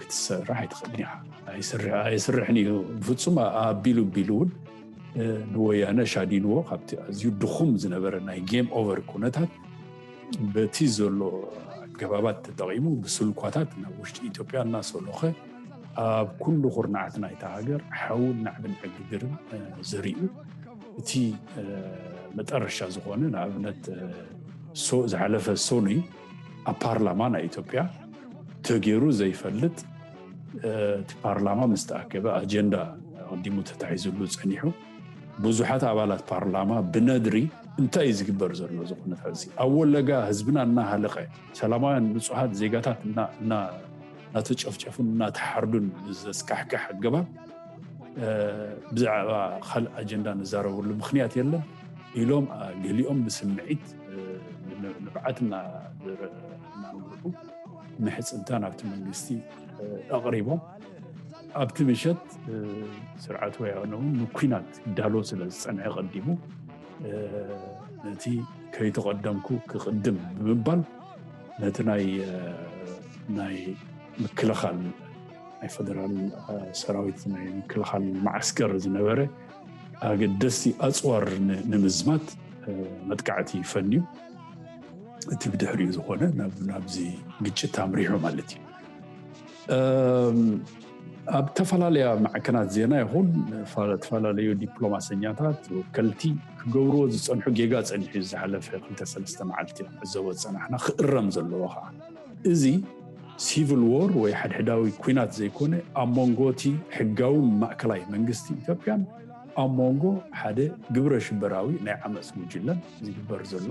ክትሰራሕ ኣይትኽእልን ኢኻ። ኣይስርሕ-፣ ኣይስርሕን እዩ ብፍጹም። ኣቢሉ ቢሉ እውን፣ እ፣ ንወያነ ሻዲንዎ፣ ካብቲ ኣዝዩ ድኹም ዝነበረ ናይ ጌም ኦቨር ኩነታት፣ በቲ ዘሎ ኣገባባት ተጠቒሙ፣ ብስልኳታት ናብ ውሽጢ ኢትዮጵያ እናሰሎኸ፣ ኣብ ኩሉ ኩርናዓት ናይታ ሃገር ሓውን ናዕብን ዕግርግርን፣ እ፣ ዘሪኡ፣ እቲ፣ እ፣ መጠረሻ ዝኾነ፣ ንኣብነት፣ እ፣ ሶ-፣ ዝሓለፈ ሶኑይ ኣብ ፓርላማ ናይ ኢትዮጵያ ተገይሩ ዘይፈልጥ፣ እ፣ እቲ ፓርላማ ምስ ተኣከበ፣ ኣጀንዳ ኣቐዲሙ ተታሒዝሉ ጸኒሑ፣ ብዙሓት ኣባላት ፓርላማ ብነድሪ፣ እንታይ እዩ ዝግበር ዘሎ? ዝኾነ ሕዚ ኣብ ወለጋ ህዝብና እናሃለቐ፣ ሰላማውያን ንጹሃት ዜጋታት እና-፣ እና-፣ እናተጨፍጨፉን እናተሓርዱን ብዘስካሕክሕ ኣገባብ፣ እ፣ ብዛዕባ ካልእ ኣጀንዳ ንዛረበሉ ምኽንያት የለን ኢሎም፣ እ፣ ገሊኦም ብስምዒት፣ እ፣ ን-፣ ንብዓት እና-፣ እናንብዑ ምሕጽንታ ናብቲ መንግስቲ፣ እ፣ ኣቕሪቦም። ኣብቲ ምሸት፣ እ፣ ስርዓት ወያነ እውን ንኲናት ይዳሎ ስለ ዝጸንሐ ቀዲሙ፣ እ፣ ነቲ ከይተቐደምኩ ክቕድም ብምባል ነቲ ናይ፣ እ፣ ናይ ምክልኻል፣ ናይ ፈደራል፣ እ፣ ሰራዊት ናይ ምክልኻል መዓስከር ዝነበረ ኣገደስቲ ኣጽዋር ን-፣ ንምዝማት፣ እ፣ መጥቃዕቲ ፈንዩ። እቲ ብድሕሪኡ ዝኾነ ናብ፣ ናብዚ ግጭት ኣምሪሑ ማለት እዩ። እም፣ ኣብ ተፈላለያ ማዕከናት ዜና ይኹን ፋ- ዝተፈላለዩ ዲፕሎማሰኛታት፣ ወከልቲ ክገብርዎ ዝጸንሑ ጌጋ ጸኒሑ ዝሓለፈ ክልተ ሰለስተ መዓልቲ ንዕዘቦ ዝጸናሕና ክእረም ዘለዎ ከዓ፣ እዚ ሲቪል ዎር ወይ ሓድሕዳዊ ኲናት ዘይኮነ፣ ኣብ መንጎ እቲ ሕጋዊ ማእከላይ መንግስቲ ኢትዮጵያን ኣብ መንጎ ሓደ ግብረ ሽበራዊ ናይ ዓመፅ ጉጅለን ዝግበር ዘሎ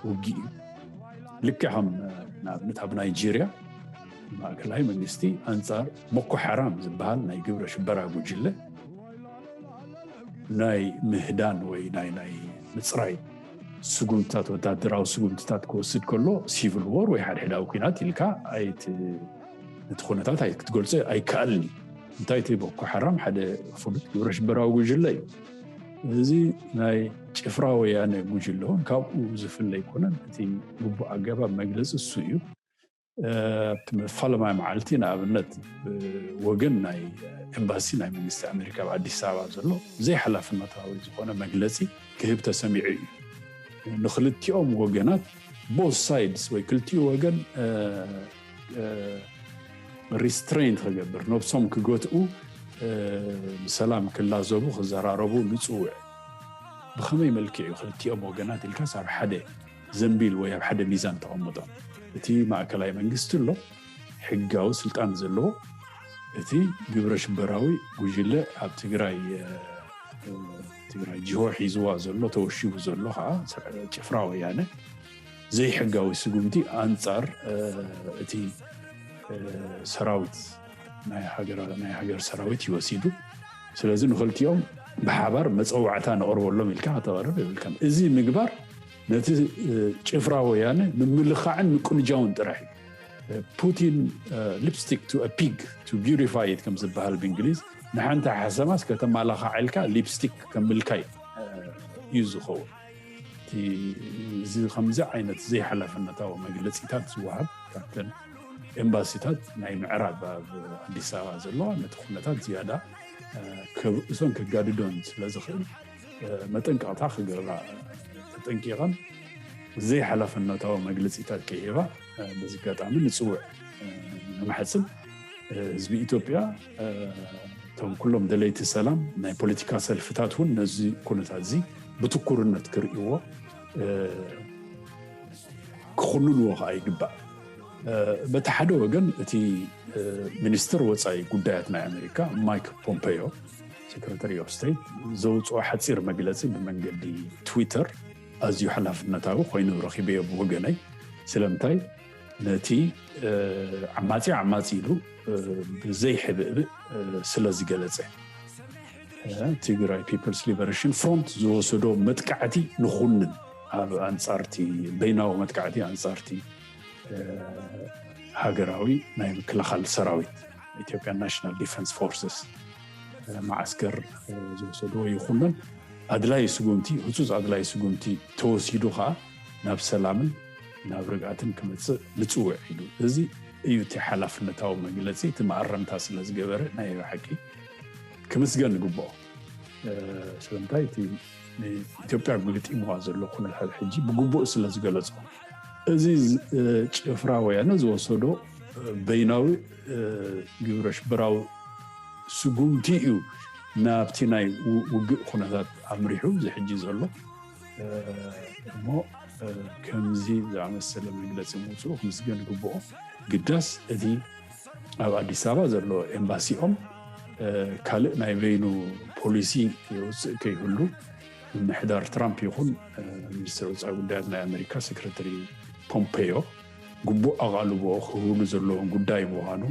ውግእ እዩ። ልክዕ ከም ንኣብነት ኣብ ናይጄርያ ማእከላይ መንግስቲ ኣንፃር ቦኮ ሓራም ዝበሃል ናይ ግብረ ሽበራ ጉጅለ ናይ ምህዳን ወይ ናይ ናይ ምፅራይ ስጉምትታት፣ ወታደራዊ ስጉምትታት ክወስድ ከሎ፣ ሲቪል ዎር ወይ ሓድሕዳዊ ኲናት ኢልካ ኣይት ነቲ ኩነታት ኣይ ክትገልጾ ኣይከኣልን እዩ። እንታይ እቲ ቦኮ ሓራም ሓደ ፍሉጥ ግብረ ሽበራዊ ጉጅለ እዩ። እዚ ናይ ጭፍራ ወያነ ጉጅለ እውን ካብኡ ዝፍለ ኣይኮነን። እቲ ግቡእ ኣገባብ መግለፂ እሱ እዩ። ኣብቲ መፋለማይ መዓልቲ ንኣብነት ወገን ናይ ኤምባሲ ናይ መንግስቲ ኣሜሪካ ኣብ ኣዲስ ኣበባ ዘሎ ዘይሓላፍነታዊ ዝኾነ መግለፂ ክህብ ተሰሚዑ እዩ። ንክልቲኦም ወገናት፣ both sides ወይ ክልቲኡ ወገን፣ ሪስትሬንት ክገብር፣ ነብሶም ክገትኡ፣ ብሰላም ክላዘቡ ክዘራረቡ ንፅውዕ። ብኸመይ መልክዕ እዩ ክልቲኦም ወገናት ኢልካስ ኣብ ሓደ ዘንቢል ወይ ኣብ ሓደ ሚዛን ተቐምጦም? እቲ ማእከላይ መንግስቲ ኣሎ፣ ሕጋዊ ስልጣን ዘለዎ፣ እቲ ግብረ ሽበራዊ ጉጅለ ኣብ ትግራይ ትግራይ ጅሆ ሒዝዋ ዘሎ፣ ተወሺቡ ዘሎ ከዓ ጭፍራ ወያነ ዘይሕጋዊ ስጉምቲ ኣንፃር እቲ ሰራዊት ናይ ሃገር ሰራዊት ይወሲዱ። ስለዚ ንክልቲኦም ብሓባር መፀዋዕታ ነቕርበሎም ኢልካ ከተቐርብ የብልካን። እዚ ምግባር ነቲ ጭፍራ ወያነ ምምልኻዕን ምቅንጃውን ጥራሕ እዩ። ፑቲን ሊፕስቲክ ቱ ፒግ ቱ ቢዩቲፋይ ኢት ከም ዝበሃል ብእንግሊዝ፣ ንሓንቲ ሓሰማስ ከተማላኻዕ ኢልካ ሊፕስቲክ ከም ምልካይ እዩ ዝኸውን። እዚ ከምዚ ዓይነት ዘይሓላፍነታዊ መግለፂታት ዝወሃብ ካብተን ኤምባሲታት ናይ ምዕራብ ኣብ ኣዲስ ኣበባ ዘለዋ ነቲ ኩነታት ዝያዳ ከብእሶን ከጋድዶን ስለ ዝኽእል መጠንቀቕታ ክገብራ ተጠንቂቐን ዘይሓላፍነታዊ መግለፂታት ከይህባ በዚ ኣጋጣሚ ንፅውዕ ንማሕፅን። ህዝቢ ኢትዮጵያ፣ እቶም ኩሎም ደለይቲ ሰላም ናይ ፖለቲካ ሰልፍታት እውን ነዚ ኩነታት እዚ ብትኩርነት ክርእይዎ ክኹንንዎ ከዓ ይግባእ። በቲ ሓደ ወገን እቲ ሚኒስትር ወፃኢ ጉዳያት ናይ ኣሜሪካ ማይክ ፖምፔዮ፣ ሴክረታሪ ኦፍ ስቴት፣ ዘውፅኦ ሓፂር መግለፂ ብመንገዲ ትዊተር ኣዝዩ ሓላፍነታዊ ኮይኑ ረኺበዮ ብወገነይ። ስለምንታይ ነቲ ዓማፂ ዓማፂ ኢሉ ብዘይሕብእብእ ስለ ዝገለፀ፣ ትግራይ ፒፕልስ ሊበሬሽን ፍሮንት ዝወሰዶ መጥቃዕቲ ንኹንን ኣብ ኣንፃርቲ በይናዊ መጥቃዕቲ ኣንፃርቲ ሃገራዊ ናይ ምክልኻል ሰራዊት ኢትዮጵያ ናሽናል ዲፈንስ ፎርስስ መዓስከር ዝወሰድዎ ይኹንን ኣድላይ ስጉምቲ፣ ህፁፅ ኣድላይ ስጉምቲ ተወሲዱ ከዓ ናብ ሰላምን ናብ ርግኣትን ክመፅእ ንፅውዕ ኢሉ። እዚ እዩ እቲ ሓላፍነታዊ መግለፂ፣ እቲ መኣረምታ ስለ ዝገበረ ናይ ብሓቂ ክምስገን ይግብኦ። ስለምንታይ እቲ ንኢትዮጵያ ግጥምዋ ዘሎ ኩነታት ሕጂ ብግቡእ ስለ ዝገለጾ፣ እዚ ጭፍራ ወያነ ዝወሰዶ በይናዊ ግብረ ሽበራዊ ስጉምቲ እዩ ናብቲ ናይ ውግእ ኩነታት ኣምሪሑ እዚ ሕጂ ዘሎ። እሞ ከምዚ ዝኣመሰለ መግለፂ ምውፅኡ ክምስገን ይግብኦ። ግዳስ እቲ ኣብ ኣዲስ ኣበባ ዘሎ ኤምባሲኦም ካልእ ናይ በይኑ ፖሊሲ የውፅእ ከይህሉ ምምሕዳር ትራምፕ ይኹን ሚኒስትር ወፃኢ ጉዳያት ናይ ኣሜሪካ ሴክረተሪ ፖምፔዮ ግቡእ ኣቓልቦ ክህብሉ ዘለዎም ጉዳይ ምዃኑ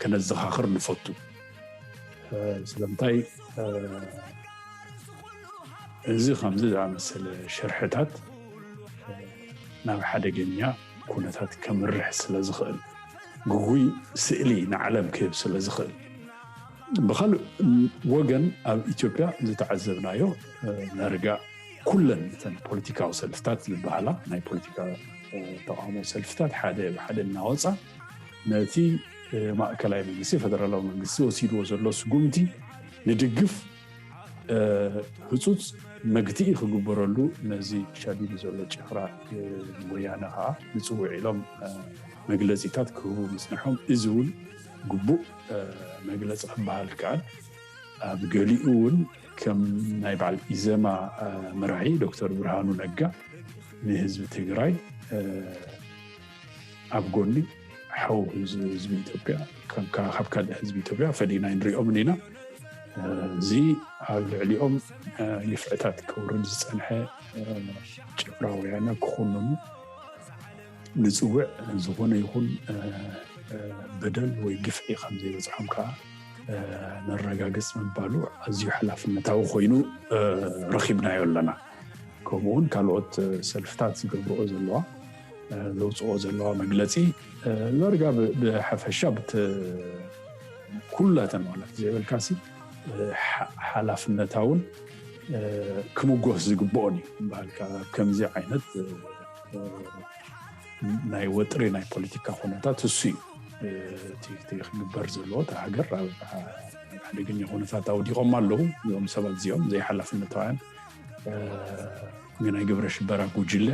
ከነዘኻኽር ንፈቱ። ስለምንታይ እዚ ከምዚ ዝኣመሰለ ሸርሕታት ናብ ሓደገኛ ኩነታት ከምርሕ ስለ ዝኽእል፣ ግጉይ ስእሊ ንዓለም ክህብ ስለ ዝኽእል። ብኻልእ ወገን ኣብ ኢትዮጵያ ዝተዓዘብናዮ ዳርጋ ኩለን እተን ፖለቲካዊ ሰልፍታት ዝበሃላ ናይ ፖለቲካ ተቃውሞ ሰልፍታት ሓደ ብሓደ እናወፃ ነቲ ማእከላይ መንግስቲ፣ ፈደራላዊ መንግስቲ ወሲድዎ ዘሎ ስጉምቲ ንድግፍ ህፁፅ መግትኢ ክግበረሉ ነዚ ሻዲዱ ዘሎ ጭፍራ ወያነ ከዓ ንፅውዕ ኢሎም መግለፂታት ክህቡ ምፅንሖም፣ እዚ እውን ግቡእ መግለፂ ክበሃል ይከኣል። ኣብ ገሊኡ እውን ከም ናይ በዓል ኢዘማ መራሒ ዶክተር ብርሃኑ ነጋ ንህዝቢ ትግራይ ኣብ ጎኒ ሓው ህዝቢ ኢትዮጵያ ካብ ካልእ ህዝቢ ኢትዮጵያ ፈሊና ንሪኦምን ኢና። እዚ ኣብ ልዕሊኦም ግፍዕታት ከውርድ ዝፀንሐ ጭፍራ ወያነ ክኹንኑ ንፅውዕ፣ ዝኾነ ይኹን በደል ወይ ግፍዒ ከም ዘይበፅሖም ከዓ ነረጋግፅ ምባሉ ኣዝዩ ሓላፍነታዊ ኮይኑ ረኺብናዮ ኣለና። ከምኡውን ካልኦት ሰልፍታት ዝገብርኦ ዘለዋ ዘውፅኦ ዘለዋ መግለፂ ዳርጋ ብሓፈሻ ኩላተን ማለት ዘይበልካሲ ሓላፍነታውን ክምጎስ ዝግብኦን እዩ። በሃልካ ከምዚ ዓይነት ናይ ወጥሪ ናይ ፖለቲካ ኩነታት እሱ እዩ እቲ ክግበር ዘለዎ። እታ ሃገር ኣብ ሓደገኛ ኩነታት ኣውዲቖም ኣለዉ እዞም ሰባት እዚኦም ዘይሓላፍነታውያን ናይ ግብረ ሽበራ ጉጅለ።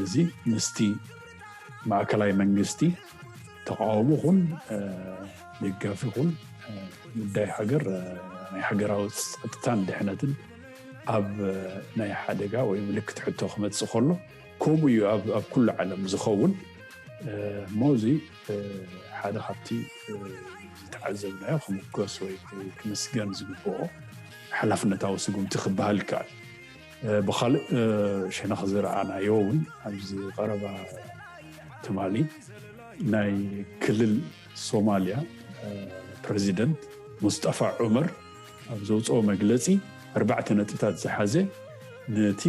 እዚ ምስቲ ማእከላይ መንግስቲ ተቃውሞ ኹን ደጋፊ ኹን ጉዳይ ሃገር ናይ ሃገራዊ ፀጥታን ድሕነትን ኣብ ናይ ሓደጋ ወይ ምልክት ሕቶ ክመፅእ ከሎ ከምኡ እዩ ኣብ ኩሉ ዓለም ዝኸውን። እሞ እዚ ሓደ ካብቲ ዝተዓዘብናዮ ክምጎስ ወይ ክምስገን ዝግብኦ ሓላፍነታዊ ስጉምቲ ክበሃል ይከኣል። ብኻልእ ሸነኽ ዝረኣናዮ እውን ኣብዚ ቀረባ ትማሊ ናይ ክልል ሶማልያ ፕረዚደንት ሙስጠፋ ዑመር ኣብ ዘውፅኦ መግለፂ ኣርባዕተ ነጥብታት ዝሓዘ ነቲ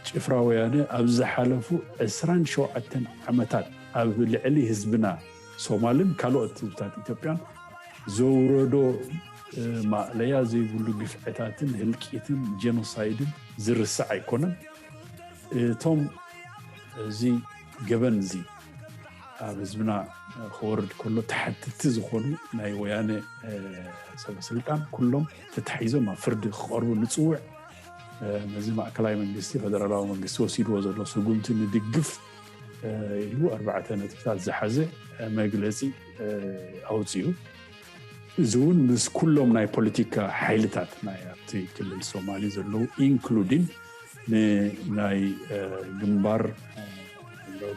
ጭፍራ ወያነ ኣብ ዝሓለፉ ዕስራን ሸውዓተን ዓመታት ኣብ ልዕሊ ህዝብና ሶማልን ካልኦት ህዝብታት ኢትዮጵያን ዘውረዶ ማእለያ ዘይብሉ ግፍዕታትን ህልቂትን ጀኖሳይድን ዝርሳዕ ኣይኮነን። እቶም እዚ ገበን እዚ ኣብ ህዝብና ክወርድ ከሎ ተሓትቲ ዝኾኑ ናይ ወያነ ሰበስልጣን ኩሎም ተታሒዞም ኣብ ፍርዲ ክቐርቡ ንፅውዕ። ነዚ ማእከላይ መንግስቲ፣ ፈደራላዊ መንግስቲ ወሲድዎ ዘሎ ስጉምቲ ንድግፍ ኢሉ ኣርባዕተ ነጥብታት ዝሓዘ መግለፂ ኣውፅኡ። እዚ እውን ምስ ኩሎም ናይ ፖለቲካ ሓይልታት ናይ ኣብቲ ክልል ሶማሊ ዘለዉ ኢንክሉዲን ንናይ ግንባር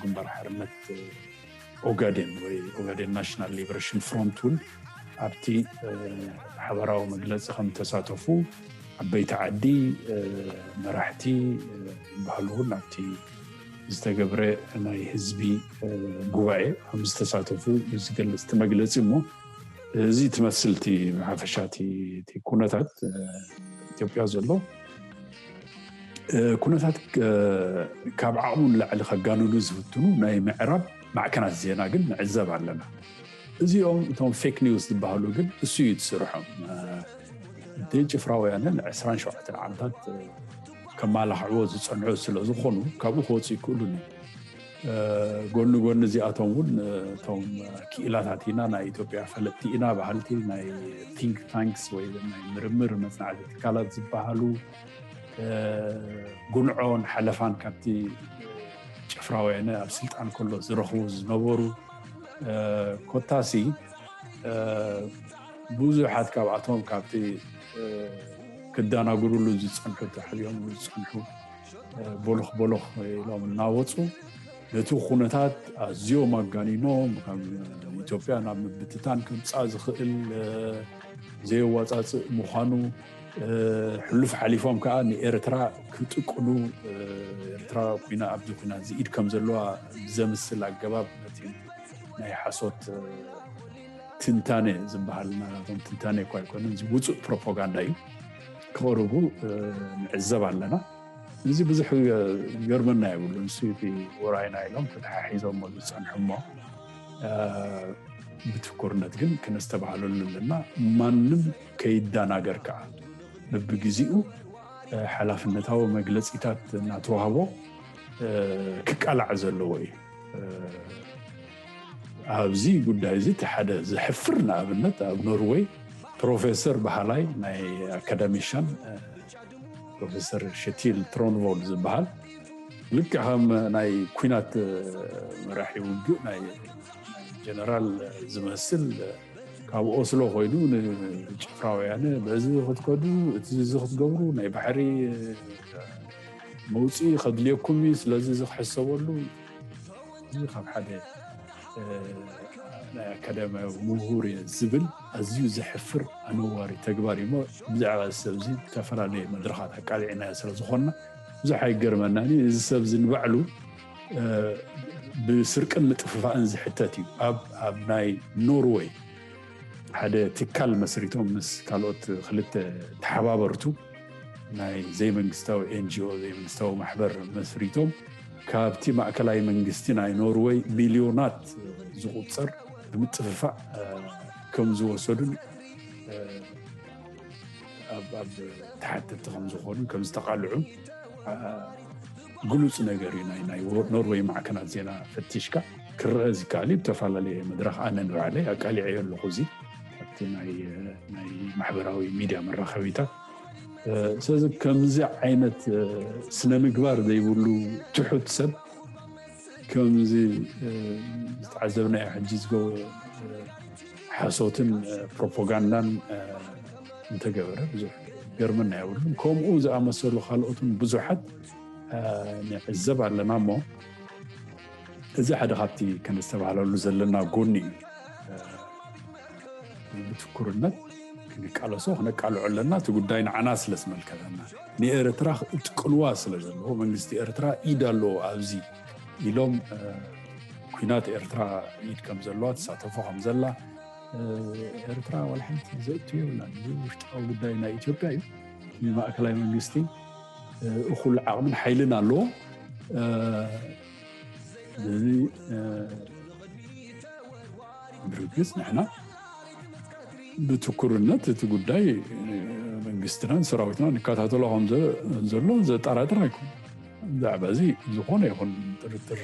ግንባር ሓርነት ኦጋዴን ወይ ኦጋዴን ናሽናል ሊበሬሽን ፍሮንት እውን ኣብቲ ሓበራዊ መግለፂ ከም ተሳተፉ፣ ዓበይቲ ዓዲ መራሕቲ ዝበሃሉ እውን ኣብቲ ዝተገብረ ናይ ህዝቢ ጉባኤ ከም ዝተሳተፉ ዝገልፅ እቲ መግለፂ። እሞ እዚ ትመስል እቲ ብሓፈሻ እቲ ኩነታት ኢትዮጵያ ዘሎ ኩነታት ካብ ዓቕሙ ንላዕሊ ከጋንኑ ዝፍትኑ ናይ ምዕራብ ማዕከናት ዜና ግን ንዕዘብ ኣለና። እዚኦም እቶም ፌክ ኒውስ ዝበሃሉ ግን እሱ እዩ ዝስርሖም። እቲ ጭፍራ ወያነ ንዕስራን ሸውዓተን ዓመታት ከማላኽዕዎ ዝፀንሑ ስለ ዝኾኑ ካብኡ ክወፁ ይክእሉን እዮም። ጎኒ ጎኒ እዚኣቶም እውን እቶም ክኢላታት ኢና፣ ናይ ኢትዮጵያ ፈለጥቲ ኢና በሃልቲ፣ ናይ ቲንክ ታንክስ ወይ ናይ ምርምር መፅናዕቲ ትካላት ዝበሃሉ ጉንዖን ሓለፋን ካብቲ ጭፍራ ወያነ ኣብ ስልጣን ከሎ ዝረኽቡ ዝነበሩ ኮታሲ ብዙሓት ካብኣቶም ካብቲ ክደናግሩሉ ዝፀንሑ ተሕልዮም ዝፀንሑ ቦሎኽ ቦሎኽ ኢሎም እናወፁ ነቲ ኩነታት ኣዝዮም ኣጋኒኖም ከም ኢትዮጵያ ናብ ምብትታን ክምፃእ ዝኽእል ዘየዋፃፅእ ምዃኑ ሕሉፍ ሓሊፎም ከዓ ንኤርትራ ክጥቅኑ ኤርትራ ኩና ኣብዚ ኩና ዝኢድ ከም ዘለዋ ብዘምስል ኣገባብ ነቲ ናይ ሓሶት ትንታነ ዝበሃል ናቶም ትንታነ እኳ ኣይኮነን፣ እዚ ውፁእ ፕሮፓጋንዳ እዩ ክቕርቡ ንዕዘብ ኣለና። እዚ ብዙሕ ገርመና የብሉ። ንሱ እቲ ወራይና ኢሎም ተተሓሒዞሞ ዝፀንሑ እሞ ብትኩርነት ግን ክነስተባህለሉ ኣለና። ማንም ከይዳናገር ከዓ በብግዚኡ ሓላፍነታዊ መግለፂታት እናተዋህቦ ክቃላዕ ዘለዎ እዩ። ኣብዚ ጉዳይ እዚ እቲ ሓደ ዘሕፍር ንኣብነት ኣብ ኖርወይ ፕሮፌሰር በሃላይ ናይ ኣካዳሚሻን ፕሮፌሰር ሸቲል ትሮንቮል ዝበሃል ልክዕ ከም ናይ ኩናት መራሒ ውግእ ናይ ጀነራል ዝመስል ካብ ኦስሎ ኮይኑ ንጭፍራ ወያነ በዚ ክትከዱ እቲ እዚ ክትገብሩ ናይ ባሕሪ መውፅኢ ከድልየኩም እዩ። ስለዚ እዚ ክሕሰበሉ እዚ ካብ ሓደ ናይ ኣካዳሚያዊ ምሁር እየ ዝብል ኣዝዩ ዘሕፍር ኣነዋሪ ተግባር እዩ። ብዛዕባ እዚ ሰብ እዚ ዝተፈላለየ መድረኻት ኣቃሊዕናዮ ስለ ዝኾንና ብዙሕ ኣይገርመናን እዩ። እዚ ሰብ እዚ ንባዕሉ ብስርቅን ምጥፍፋእን ዝሕተት እዩ። ኣብ ናይ ኖርወይ ሓደ ትካል መስሪቶም ምስ ካልኦት ክልተ ተሓባበርቱ ናይ ዘይመንግስታዊ ኤንጂኦ ዘይመንግስታዊ ማሕበር መስሪቶም ካብቲ ማእከላይ መንግስቲ ናይ ኖርወይ ሚልዮናት ዝቁፀር ብምጥፍፋእ ከም ዝወሰዱን ኣብ ተሓተቲ ከም ዝኾኑ ከም ዝተቃልዑ ግሉፅ ነገር እዩ። ናይ ኖርወይ ማዕከናት ዜና ፈቲሽካ ክረአ ዝከኣል እዩ። ብተፈላለየ መድረኽ ኣነ ንባዕለይ ኣቃሊዐዮ ኣለኹ። እዚ ኣብቲ ናይ ማሕበራዊ ሚድያ መራኸቢታት ስለዚ ከምዚ ዓይነት ስነ ምግባር ዘይብሉ ትሑት ሰብ ከምዚ ዝተዓዘብናዮ ሕጂ ዝገ ሓሶትን ፕሮፓጋንዳን እንተገበረ ብዙሕ ገርመና የብሉን። ከምኡ ዝኣመሰሉ ካልኦትን ብዙሓት ንዕዘብ ኣለና እሞ እዚ ሓደ ካብቲ ከነስተባህለሉ ዘለና ጎኒ እዩ። ብትኩርነት ክንቃለሶ ክነቃልዖ ኣለና። እቲ ጉዳይ ንዓና ስለ ዝመልከተና ንኤርትራ ክትቅልዋ ስለ ዘለዎ መንግስቲ ኤርትራ ኢድ ኣለዎ ኣብዚ ኢሎም ኩናት ኤርትራ ኢድ ከም ዘለዋ ትሳተፎ ከም ዘላ ኤርትራ ዋላ ሓንቲ ዘእቱ የብላን። እዚ ውሽጣዊ ጉዳይ ናይ ኢትዮጵያ እዩ። ማእከላይ መንግስቲ እኩል ዓቕምን ሓይልን ኣለዎ። እዚ ብርግጽ ንሕና ብትኩርነት እቲ ጉዳይ መንግስትናን ሰራዊትና ንከታተሎ ከም ዘሎ ዘጠራጥር ኣይኮን። ብዛዕባ እዚ ዝኾነ ይኹን ጥርጥር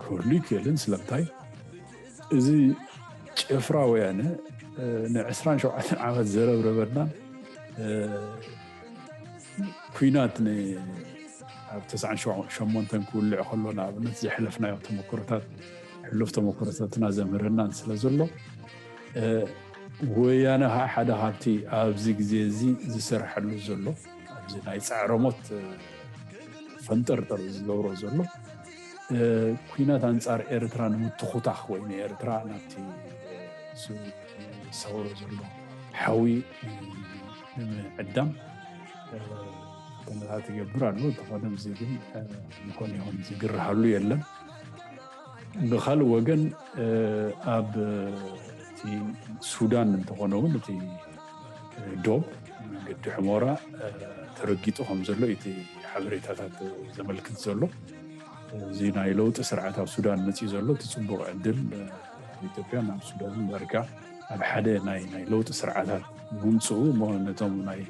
ክህሉ ይክእልን ስለምንታይ እዚ ጭፍራ ወያነ ንዕስራን ሸውዓተን ዓመት ዘረብረበና ኩናት ኣብ ተስዓን ሸሞንተን ክውልዕ ከሎ ንኣብነት ዘሕለፍናዮ ተመክሮታት ሕሉፍ ተመክሮታትና ዘምህረናን ስለ ዘሎ ወያነ ከዓ ሓደ ካብቲ ኣብዚ ግዜ እዚ ዝሰርሐሉ ዘሎ ኣብዚ ናይ ፃዕረ ሞት ፈንጠርጠር ዝገብሮ ዘሎ ኩናት ኣንፃር ኤርትራ ንምትኹታኽ ወይ ንኤርትራ ናብቲ ዝሰውሮ ዘሎ ሓዊ ንምዕዳም ፈተነታት ይገብር ኣሎ። እንተኾነ እዚ ግን ዝኾነ ይኹን ዝግርሃሉ የለን። ብካልእ ወገን ኣብ እቲ ሱዳን እንተኾነ እውን እቲ ዶብ መንገዲ ሕሞራ ተረጊጡ ከም ዘሎ እቲ ሓበሬታታት ዘመልክት ዘሎ እዚ ናይ ለውጢ ስርዓት ኣብ ሱዳን መፅኡ ዘሎ እቲ ፅቡቅ ዕድል ኢትዮጵያ ናብ ሱዳን ዳርጋ ኣብ ሓደ ናይ ናይ ለውጢ ስርዓታት ምምፅኡ እሞ ነቶም ናይ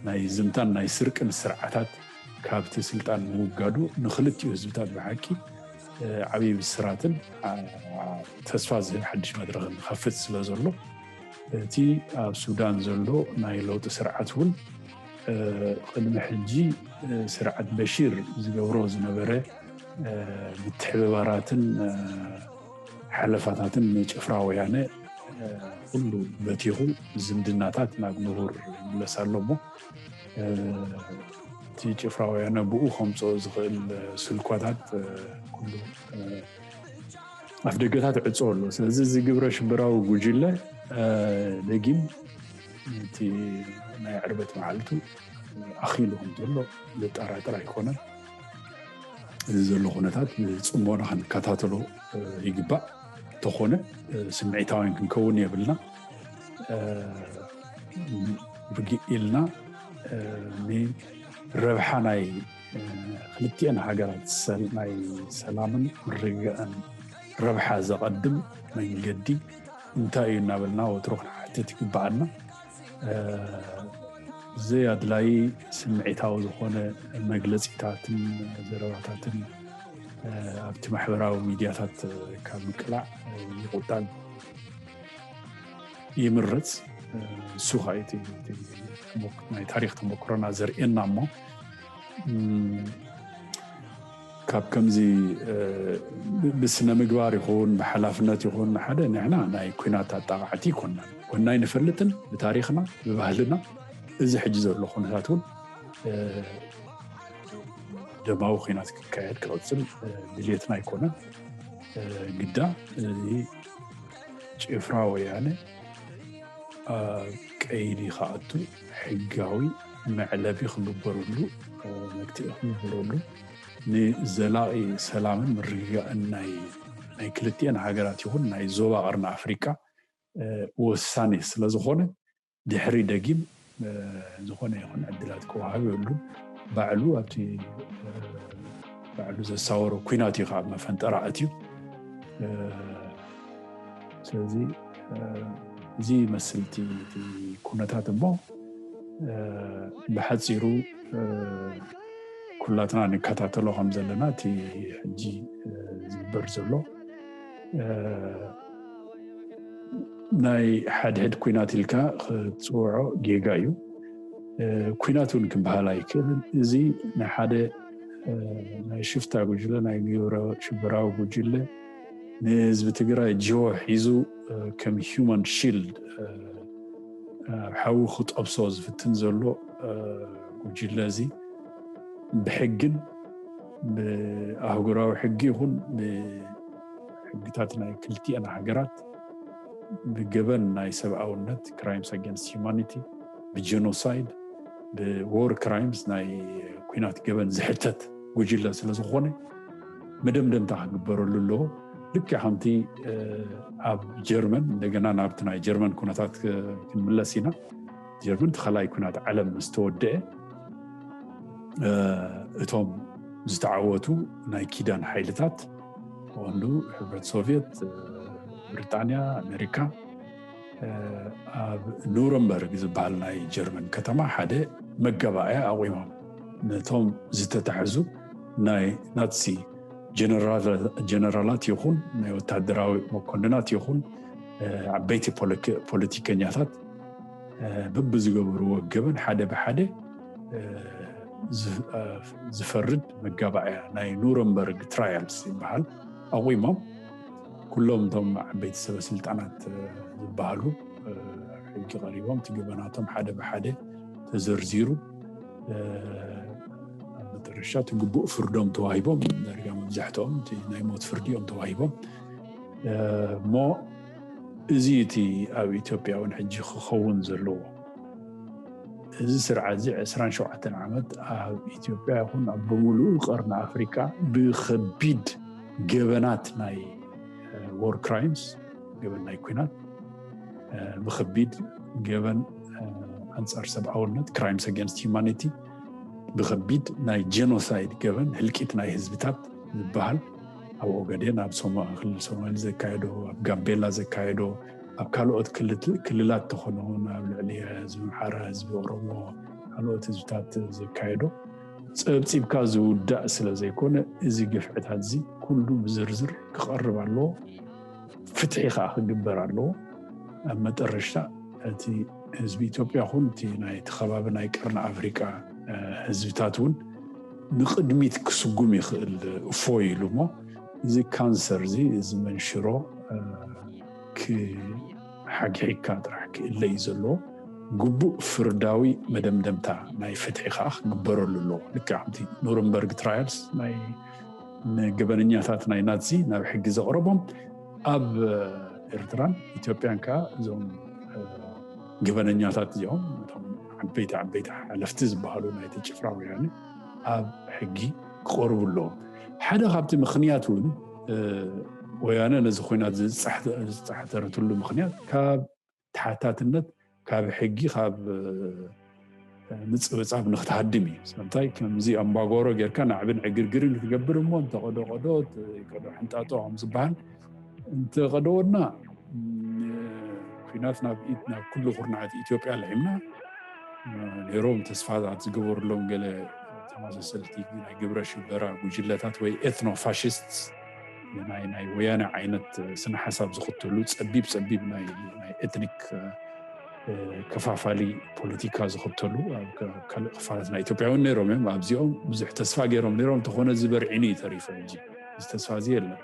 ናይ ዝምታን ናይ ስርቅን ስርዓታት ካብቲ ስልጣን ምውጋዱ ንክልቲኡ ህዝብታት ብሓቂ ዓብዪ ብስራትን ተስፋ ዝህብ ሓድሽ መድረኽን ከፍት ስለ ዘሎ እቲ ኣብ ሱዳን ዘሎ ናይ ለውጢ ስርዓት እውን ቅድሚ ሕጂ ስርዓት በሺር ዝገብሮ ዝነበረ ምትሕብባራትን ሓለፋታትን ንጭፍራ ወያነ ኩሉ በቲኹ ዝምድናታት ናብ ንቡር ይምለስ ኣሎ እሞ እቲ ጭፍራ ወያነ ብኡ ከምፅኦ ዝኽእል ስልኳታት ኩሉ ኣፍ ደገታት ዕፆ ኣሎ። ስለዚ እዚ ግብረ ሽበራዊ ጉጅለ ደጊም እቲ ናይ ዕርበት መዓልቱ ኣኺሉ ከም ዘሎ ዘጠራጥር ኣይኮነን። እዚ ዘሎ ኩነታት ብፅሞና ክንከታተሎ ይግባእ። እንተኾነ ስምዒታውያን ክንከውን የብልና። ርግእ ኢልና ንረብሓ ናይ ክልቲኤን ሃገራት ናይ ሰላምን ምርግጋእን ረብሓ ዘቐድም መንገዲ እንታይ እዩ እናበልና ወትሩ ክንሓትት ይግበኣና። ዘይ ኣድላይ ስምዒታዊ ዝኾነ መግለፂታትን ዘረባታትን ኣብቲ ማሕበራዊ ሚድያታት ካብ ምቅላዕ ምቁጣብ ይምረፅ። እሱ ኸዓ ናይ ታሪክ ተመክሮና ዘርእየና እሞ ካብ ከምዚ ብስነ ምግባር ይኹን ብሓላፍነት ይኹን ሓደ ንሕና ናይ ኩናት ኣጣቃዕቲ ይኮንና ኮንና ይንፈልጥን ብታሪክና ብባህልና እዚ ሕጂ ዘሎ ኩነታት እውን ደማዊ ኩናት ክካየድ ክቐፅል ድልየትና ኣይኮነን። ግዳ እዚ ጭፍራ ወያነ ኣብ ቀይዲ ክኣቱ ሕጋዊ መዕለቢ ክግበረሉ መግትኢ ክግበረሉ ንዘላቒ ሰላምን ምርግጋእን ናይ ክልቲኤን ሃገራት ይኹን ናይ ዞባ ቀርኒ ኣፍሪቃ ወሳኒ ስለዝኾነ ድሕሪ ደጊም ዝኾነ ይኹን ዕድላት ክወሃብ የብሉን። ባዕሉ ኣብቲ ባዕሉ ዘሳወሮ ኩናት እዩ ካብ መፈንጠራ ኣትዩ። ስለዚ እዚ ይመስል እቲ ኩነታት እሞ ብሓፂሩ ኩላትና ንከታተሎ ከም ዘለና እቲ ሕጂ ዝግበር ዘሎ ናይ ሓድሕድ ኩናት ኢልካ ክትፅውዖ ጌጋ እዩ። ኩናት እውን ክበሃል ኣይክእልን። እዚ ንሓደ ናይ ሽፍታ ጉጅለ ናይ ግብረ ሽበራዊ ጉጅለ ንህዝቢ ትግራይ ጅሆ ሒዙ ከም human shield ኣብ ሓዊ ክጠብሶ ዝፍትን ዘሎ ጉጅለ እዚ ብሕግን ብኣህጉራዊ ሕጊ ይኹን ብሕግታት ናይ ክልቲኤን ሃገራት ብገበን ናይ ሰብኣውነት crimes against humanity ብጀኖሳይድ ብ war crimes ናይ ኩናት ገበን ዝሕተት ጉጅለ ስለዝኾነ መደምደምታ ክግበረሉ ኣለዎ። ልክዕ ከምቲ ኣብ ጀርመን እንደገና ናብቲ ናይ ጀርመን ኩነታት ክንምለስ ኢና። ጀርመን ተኸላይ ኩናት ዓለም ምስ ተወደአ እቶም ዝተዓወቱ ናይ ኪዳን ሓይልታት ወንዱ ሕብረት ሶቪየት፣ ብሪጣንያ፣ ኣሜሪካ ኣብ ኑረምበርግ ዝበሃል ናይ ጀርመን ከተማ ሓደ መጋባእያ ኣቑሞም ነቶም ዝተታሕዙ ናይ ናትሲ ጀነራላት ይኹን ናይ ወታደራዊ መኮንናት ይኹን ዓበይቲ ፖለቲከኛታት በብዝገበርዎ ገበን ሓደ ብሓደ ዝፈርድ መጋባእያ ናይ ኑረምበርግ trials ይበሃል ኣቑሞም ኩሎም እቶም ዓበይቲ ሰበ ስልጣናት ዝበሃሉ ሕጊ ቀሪቦም እቲ ገበናቶም ሓደ ብሓደ ተዘርዚሩ ኣብ መጠረሻ እቲ ግቡእ ፍርዶም ተዋሂቦም ዳርጋ መብዛሕትኦም ናይ ሞት ፍርዲ እዮም ተዋሂቦም እሞ እዚ እቲ ኣብ ኢትዮጵያ እውን ሕጂ ክኸውን ዘለዎ እዚ ስርዓት እዚ ዕስራን ሸውዓተን ዓመት ኣብ ኢትዮጵያ ይኹን ኣብ ብምሉኡ ቀርኒ ኣፍሪካ ብከቢድ ገበናት ናይ war crimes ገበን ናይ ኩናት ብከቢድ ገበን ኣንፃር ሰብኣውነት crimes against humanity ብከቢድ ናይ ጀኖሳይድ ገበን ህልቂት ናይ ህዝብታት ዝበሃል ኣብ ኦጋዴን ኣብ ክልል ሶማሊ ዘካየዶ ኣብ ጋምቤላ ዘካየዶ ኣብ ካልኦት ክልላት ተኾነ እውን ኣብ ልዕሊ ህዝቢ ኣምሓራ ህዝቢ ኦሮሞ ካልኦት ህዝብታት ዘካየዶ ፀብፂብካ ዝውዳእ ስለ ዘይኮነ እዚ ግፍዕታት እዚ ኩሉ ብዝርዝር ክቐርብ ኣለዎ። ፍትሒ ከዓ ክግበር ኣለዎ። ኣብ መጠረሽታ እቲ ህዝቢ ኢትዮጵያ ኹን እቲ ናይቲ ከባቢ ናይ ቀርኒ ኣፍሪቃ ህዝብታት እውን ንቕድሚት ክስጉም ይኽእል እፎይ ኢሉ እሞ እዚ ካንሰር እዚ እዚ መንሽሮ ክሓግሒግካ ጥራሕ ክእለ እዩ ዘለዎ። ግቡእ ፍርዳዊ መደምደምታ ናይ ፍትሒ ከዓ ክግበረሉ ኣለዎ። ልክዕ ከምቲ ኑረምበርግ trials ናይ ንገበነኛታት ናይ ናዚ ናብ ሕጊ ዘቕረቦም ኣብ ኤርትራን ኢትዮጵያን ከዓ እዞም ገበነኛታት እዚኦም እቶም ዓበይቲ ዓበይቲ ሓለፍቲ ዝበሃሉ ናይቲ ጭፍራ ወያነ ኣብ ሕጊ ክቐርቡ ኣለዎም። ሓደ ካብቲ ምኽንያት እውን ወያነ ነዚ ኩናት ዝፃሕተረትሉ ምኽንያት ካብ ተሓታትነት ካብ ሕጊ ካብ ምፅብፃብ ንክትሃድም እዩ። ስለምንታይ ከምዚ ኣምባጓሮ ጌርካ ናዕብን ዕግርግርን ክትገብር እሞ እንተቐዶ ቀዶ ቀዶ ሕንጣጦ ከም ዝበሃል እንተቐደወና ኩናት ናብ ኢድ ናብ ኩሉ ኩርናዓት ኢትዮጵያ ልዒምና ነይሮም ተስፋታት ዝገበሩሎም ገለ ተመሳሰልቲ ናይ ግብረ ሽበራ ጉጅለታት ወይ ኤትኖ ፋሽስት ናይ ናይ ወያነ ዓይነት ስነ ሓሳብ ዝኽተሉ ፀቢብ ፀቢብ ናይ ኤትኒክ ከፋፋሊ ፖለቲካ ዝኽተሉ ኣብ ካልእ ክፋላት ናይ ኢትዮጵያ እውን ነይሮም እዮም። ኣብዚኦም ብዙሕ ተስፋ ገይሮም ነይሮም፣ እንተኾነ ዝበርዒኒ እዩ ተሪፈ። ሕጂ እዚ ተስፋ እዚ የለን።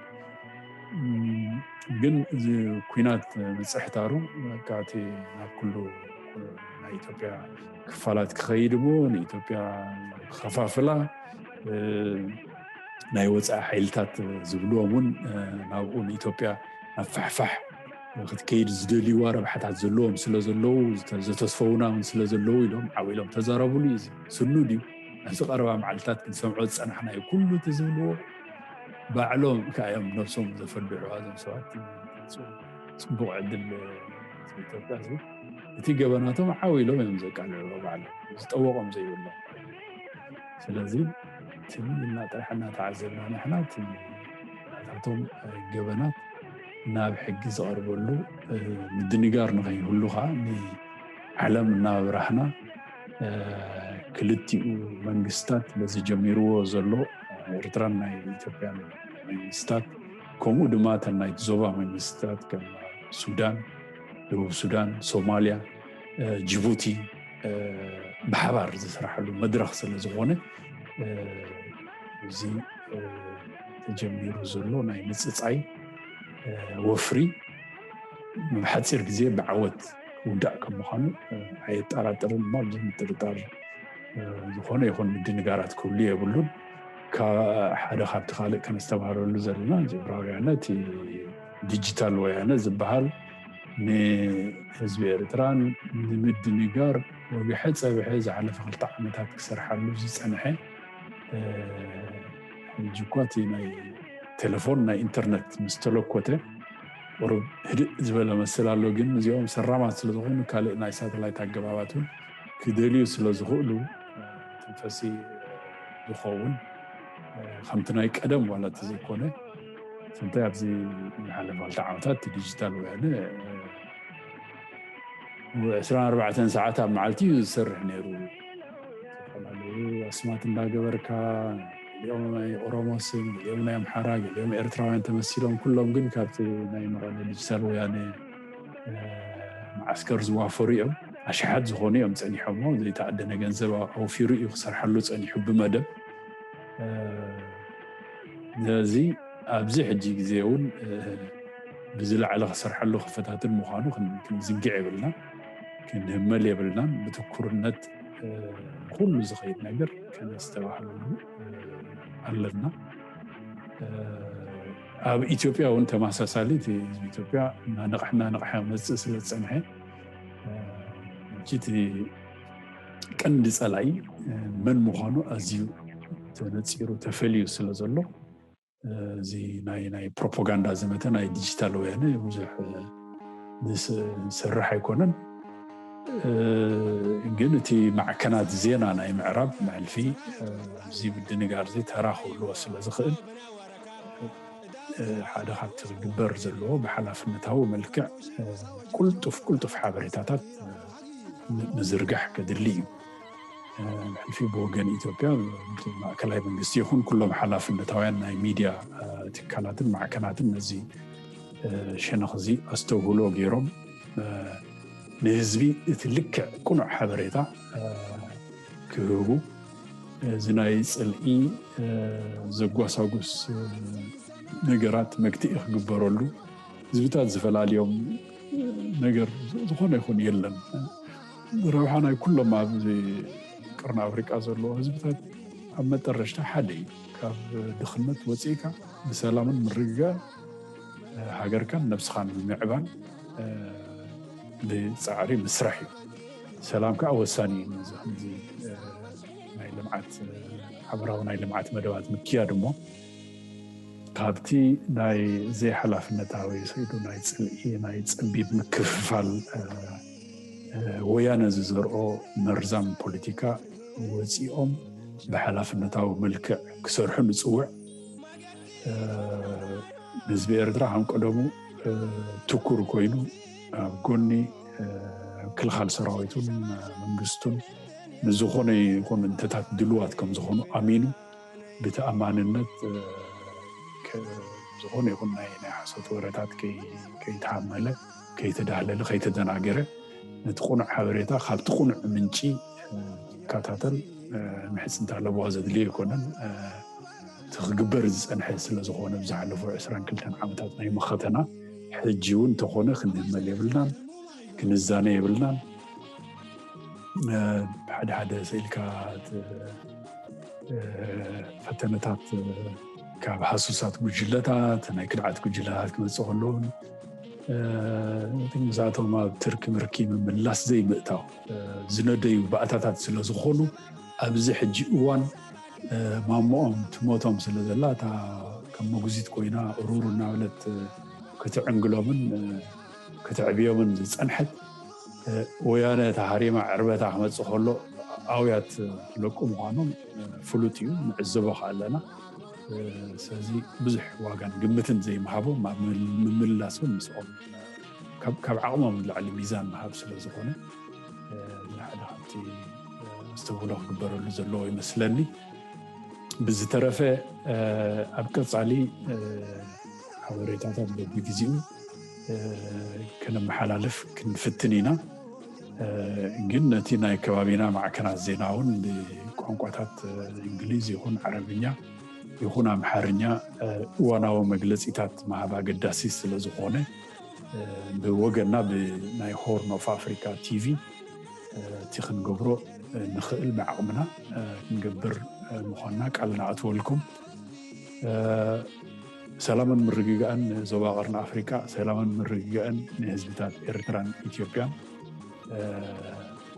ግን እዚ ኩናት ምጽሕታሩ በቃ እቲ ናብ ኩሉ ናይ ኢትዮጵያ ክፋላት ክኸይድ እሞ ንኢትዮጵያ ክኸፋፍላ፣ ናይ ወፃኢ ሓይልታት ዝብልዎም እውን ናብኡ ንኢትዮጵያ ናብ ፋሕፋሕ ክትከይድ ዝደልይዋ ረብሓታት ዘለዎም ስለ ዘለዉ፣ ዘተስፈውና እውን ስለ ዘለዉ ኢሎም ዓው ኢሎም ተዛረቡሉ እዩ። ስኑ ድዩ? ኣብዚ ቀረባ መዓልትታት ክንሰምዖ ዝፀናሕና እዩ። ኩሉ እቲ ዝብልዎ ባዕሎም ከ እዮም ነብሶም ዘፈልሑ እዞም ሰባት። ፅቡቕ ዕድል ኢትዮጵያ እዚ። እቲ ገበናቶም ዓው ኢሎም እዮም ዘቃልዕዎ ባዕሎም፣ ዝጠወቖም ዘይብሎም። ስለዚ ትም ኢልና ጥራሕ እናተዓዘብና ንሕና እቲ ናታቶም ገበናት ናብ ሕጊ ዝቐርበሉ ምድንጋር ንኸይህሉ ከዓ ንዓለም እናብራህና ክልቲኡ መንግስታት በዚ ጀሚርዎ ዘሎ ኤርትራን ናይ ኢትዮጵያን መንግስታት ከምኡ ድማ እተን ናይቲ ዞባ መንግስታት ከም ሱዳን፣ ደቡብ ሱዳን፣ ሶማልያ፣ ጅቡቲ ብሓባር ዝስራሓሉ መድረኽ ስለ ዝኾነ እዚ ተጀሚሩ ዘሎ ናይ ምጽጻይ ወፍሪ ብሓጺር ግዜ ብዓወት ክውዳእ ከም ምዃኑ ኣየጠራጥርን እሞ ኣብዚ ምጥርጣር ዝኾነ ይኹን ምድንጋራት ክህሉ የብሉን። ሓደ ካብቲ ካልእ ከነስተባህለሉ ዘለና ጀብራዊ ወያነ እቲ ዲጂታል ወያነ ዝበሃል ንህዝቢ ኤርትራ ንምድንጋር ወግሐ ጸብሐ ዝሓለፈ ክልተ ዓመታት ክሰርሓሉ ዝጸንሐ ሕጂ እኳ እቲ ናይ ቴሌፎን ናይ ኢንተርነት ምስ ተለኮተ ቁሩብ ህድእ ዝበለ መስል ኣሎ። ግን እዚኦም ሰራማት ስለ ዝኾኑ ካልእ ናይ ሳተላይት ኣገባባት እውን ክደልዩ ስለ ዝኽእሉ ትንፈሲ ዝኸውን ከምቲ ናይ ቀደም ዋላ እቲ ዘይኮነ ስንታይ ኣብዚ ዝሓለፈ ክልተ ዓመታት እቲ ዲጂታል ወያነ ዕስራን ኣርባዕተን ሰዓት ኣብ መዓልቲ እዩ ዝሰርሕ ነይሩ። ዝተፈላለዩ ኣስማት እንዳገበርካ ገሊኦም ናይ ኦሮሞ ስም፣ ገሊኦም ናይ ኣምሓራ፣ ገሊኦም ኤርትራውያን ተመሲሎም ኩሎም ግን ካብቲ ናይ መቐለ ዲጂታል ወያነ መዓስከር ዝዋፈሩ እዮም። ኣሽሓት ዝኾኑ እዮም ጸኒሖሞ ዘይተኣደነ ገንዘብ ኣውፊሩ እዩ ክሰርሓሉ ጸኒሑ ብመደብ። ስለዚ ኣብዚ ሕጂ ግዜ እውን ብዝለዓለ ክሰርሐሉ ክፈታትን ምዃኑ ክንዝንግዕ የብልና፣ ክንህመል የብልናን። ብትኩርነት ኩሉ ዝኸይድ ነገር ከነስተባህለሉ ኣለና። ኣብ ኢትዮጵያ እውን ተመሳሳሊ ህዝቢ ኢትዮጵያ እናነቕሐ እናነቕሐ መፅእ ስለ ዝፀንሐ እቲ ቀንዲ ፀላኢ መን ምዃኑ ኣዝዩ ተነፂሩ ተፈልዩ ስለ ዘሎ እዚ ናይ ናይ ፕሮፓጋንዳ ዘመተ ናይ ዲጂታል ወያነ ብዙሕ ዝሰርሕ ኣይኮነን። ግን እቲ ማዕከናት ዜና ናይ ምዕራብ መሕልፊ እዚ ምድንጋር እዚ ተራ ክህልዎ ስለ ዝኽእል ሓደ ካብቲ ክግበር ዘለዎ ብሓላፍነታዊ መልክዕ ቁልጡፍ ቁልጡፍ ሓበሬታታት ምዝርጋሕ ከድሊ እዩ። ሕልፊ ብወገን ኢትዮጵያ ማእከላይ መንግስቲ ይኹን ኩሎም ሓላፍነታውያን ናይ ሚድያ ትካላትን ማዕከናትን ነዚ ሸነኽ እዚ ኣስተውህሎ ገይሮም ንህዝቢ እቲ ልክዕ ቅኑዕ ሓበሬታ ክህቡ እዚ ናይ ፅልኢ ዘጓሳጉስ ነገራት መግትኢ ክግበረሉ ህዝብታት ዝፈላልዮም ነገር ዝኾነ ይኹን የለን። ረብሓ ናይ ኩሎም ኣብዚ ቅርኒ ኣፍሪቃ ዘለዎ ህዝብታት ኣብ መጠረሽታ ሓደ እዩ። ካብ ድኽነት ወፂእካ ብሰላምን ምርግጋእ ሃገርካን ነብስኻን ምምዕባል ብፃዕሪ ምስራሕ እዩ። ሰላም ከዓ ወሳኒ እዩ። እዚ ከምዚ ናይ ልምዓት ሓበራዊ ናይ ልምዓት መደባት ምክያድ እሞ ካብቲ ናይ ዘይሓላፍነታዊ ሰይዱ ናይ ፅልኢ ናይ ፀቢብ ምክፍፋል ወያነ ዝዘርኦ መርዛም ፖለቲካ ወፂኦም ብሓላፍነታዊ መልክዕ ክሰርሑ ንፅውዕ። ህዝቢ ኤርትራ ከም ቀደሙ ትኩር ኮይኑ ኣብ ጎኒ ክልኻል ሰራዊቱን መንግስቱን ንዝኾነ ይኹን እንተታት ድልዋት ከም ዝኾኑ ኣሚኑ ብተኣማንነት ዝኾነ ይኹን ናይ ናይ ሓሶት ወረታት ከይተሃመለ ከይተዳህለለ ከይተደናገረ ነቲ ቅኑዕ ሓበሬታ ካብቲ ቅኑዕ ምንጪ ክከታተል ምሕፅንታ ኣለዎ፣ ዘድልዮ ኣይኮነን። እቲ ክግበር ዝፀንሐ ስለ ዝኾነ፣ ብዝሓለፉ ዕስራን ክልተን ዓመታት ናይ መኸተና፣ ሕጂ እውን እንተኾነ ክንህመል የብልናን፣ ክንዛነ የብልናን። ሓደ ሓደ ስኢልካ ፈተነታት ካብ ሃሱሳት ጉጅለታት፣ ናይ ክድዓት ጉጅለታት ክመፅእ ከለውን፣ ምስኣቶም ኣብ ትርኪ ምርኪ ምምላስ ዘይምእታው ዝነደዩ ባእታታት ስለ ዝኾኑ፣ ኣብዚ ሕጂ እዋን ማሞኦም ትሞቶም ስለ ዘላ፣ እታ ከም መጉዚት ኮይና ሩር እናበለት ክትዕንግሎምን ከተዕብዮምን ዝፀንሐት፣ ወያነ ተሃሪማ ዕርበታ ክመፅእ ከሎ ኣውያት ለቁ ምዃኖም ፍሉጥ እዩ፣ ንዕዘቦ ከኣ ኣለና። ስለዚ ብዙሕ ዋጋን ግምትን ዘይምሃቦም ኣብ ምምልላሶም ምስኦም ካብ ዓቕሞም ንላዕሊ ሚዛን ምሃብ ስለ ዝኾነ፣ ሓደ ካብቲ ኣስተብህሎ ክግበረሉ ዘለዎ ይመስለኒ። ብዝተረፈ ኣብ ቀፃሊ ሓበሬታታት በብግዜኡ ከነመሓላልፍ ክንፍትን ኢና። ግን ነቲ ናይ ከባቢና ማዕከናት ዜና እውን ብቋንቋታት እንግሊዝ ይኹን ዓረብኛ ይኹን ኣምሓርኛ እዋናዊ መግለፂታት ምሃብ ኣገዳሲ ስለ ዝኾነ፣ ብወገንና ብናይ ሆርን ኦፍ ኣፍሪካ ቲቪ እቲ ክንገብሮ ንኽእል ብዓቕምና ክንገብር ምዃንና ቃል ንኣትወልኩም። ሰላምን ምርግጋእን ንዞባ ቀርኒ ኣፍሪካ፣ ሰላምን ምርግጋእን ንህዝብታት ኤርትራን ኢትዮጵያን፣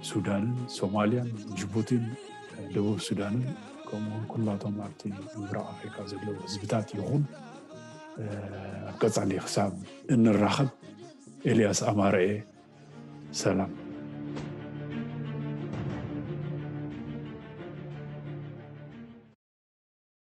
ሱዳንን ሶማልያን ጅቡቲን ደቡብ ሱዳንን፣ ከምኡውን ኩላቶም ኣብቲ ምብራቕ ኣፍሪካ ዘለዉ ህዝብታት ይኹን። ኣብ ቀፃሊ ክሳብ እንራኸብ፣ ኤልያስ ኣማረ እየ። ሰላም።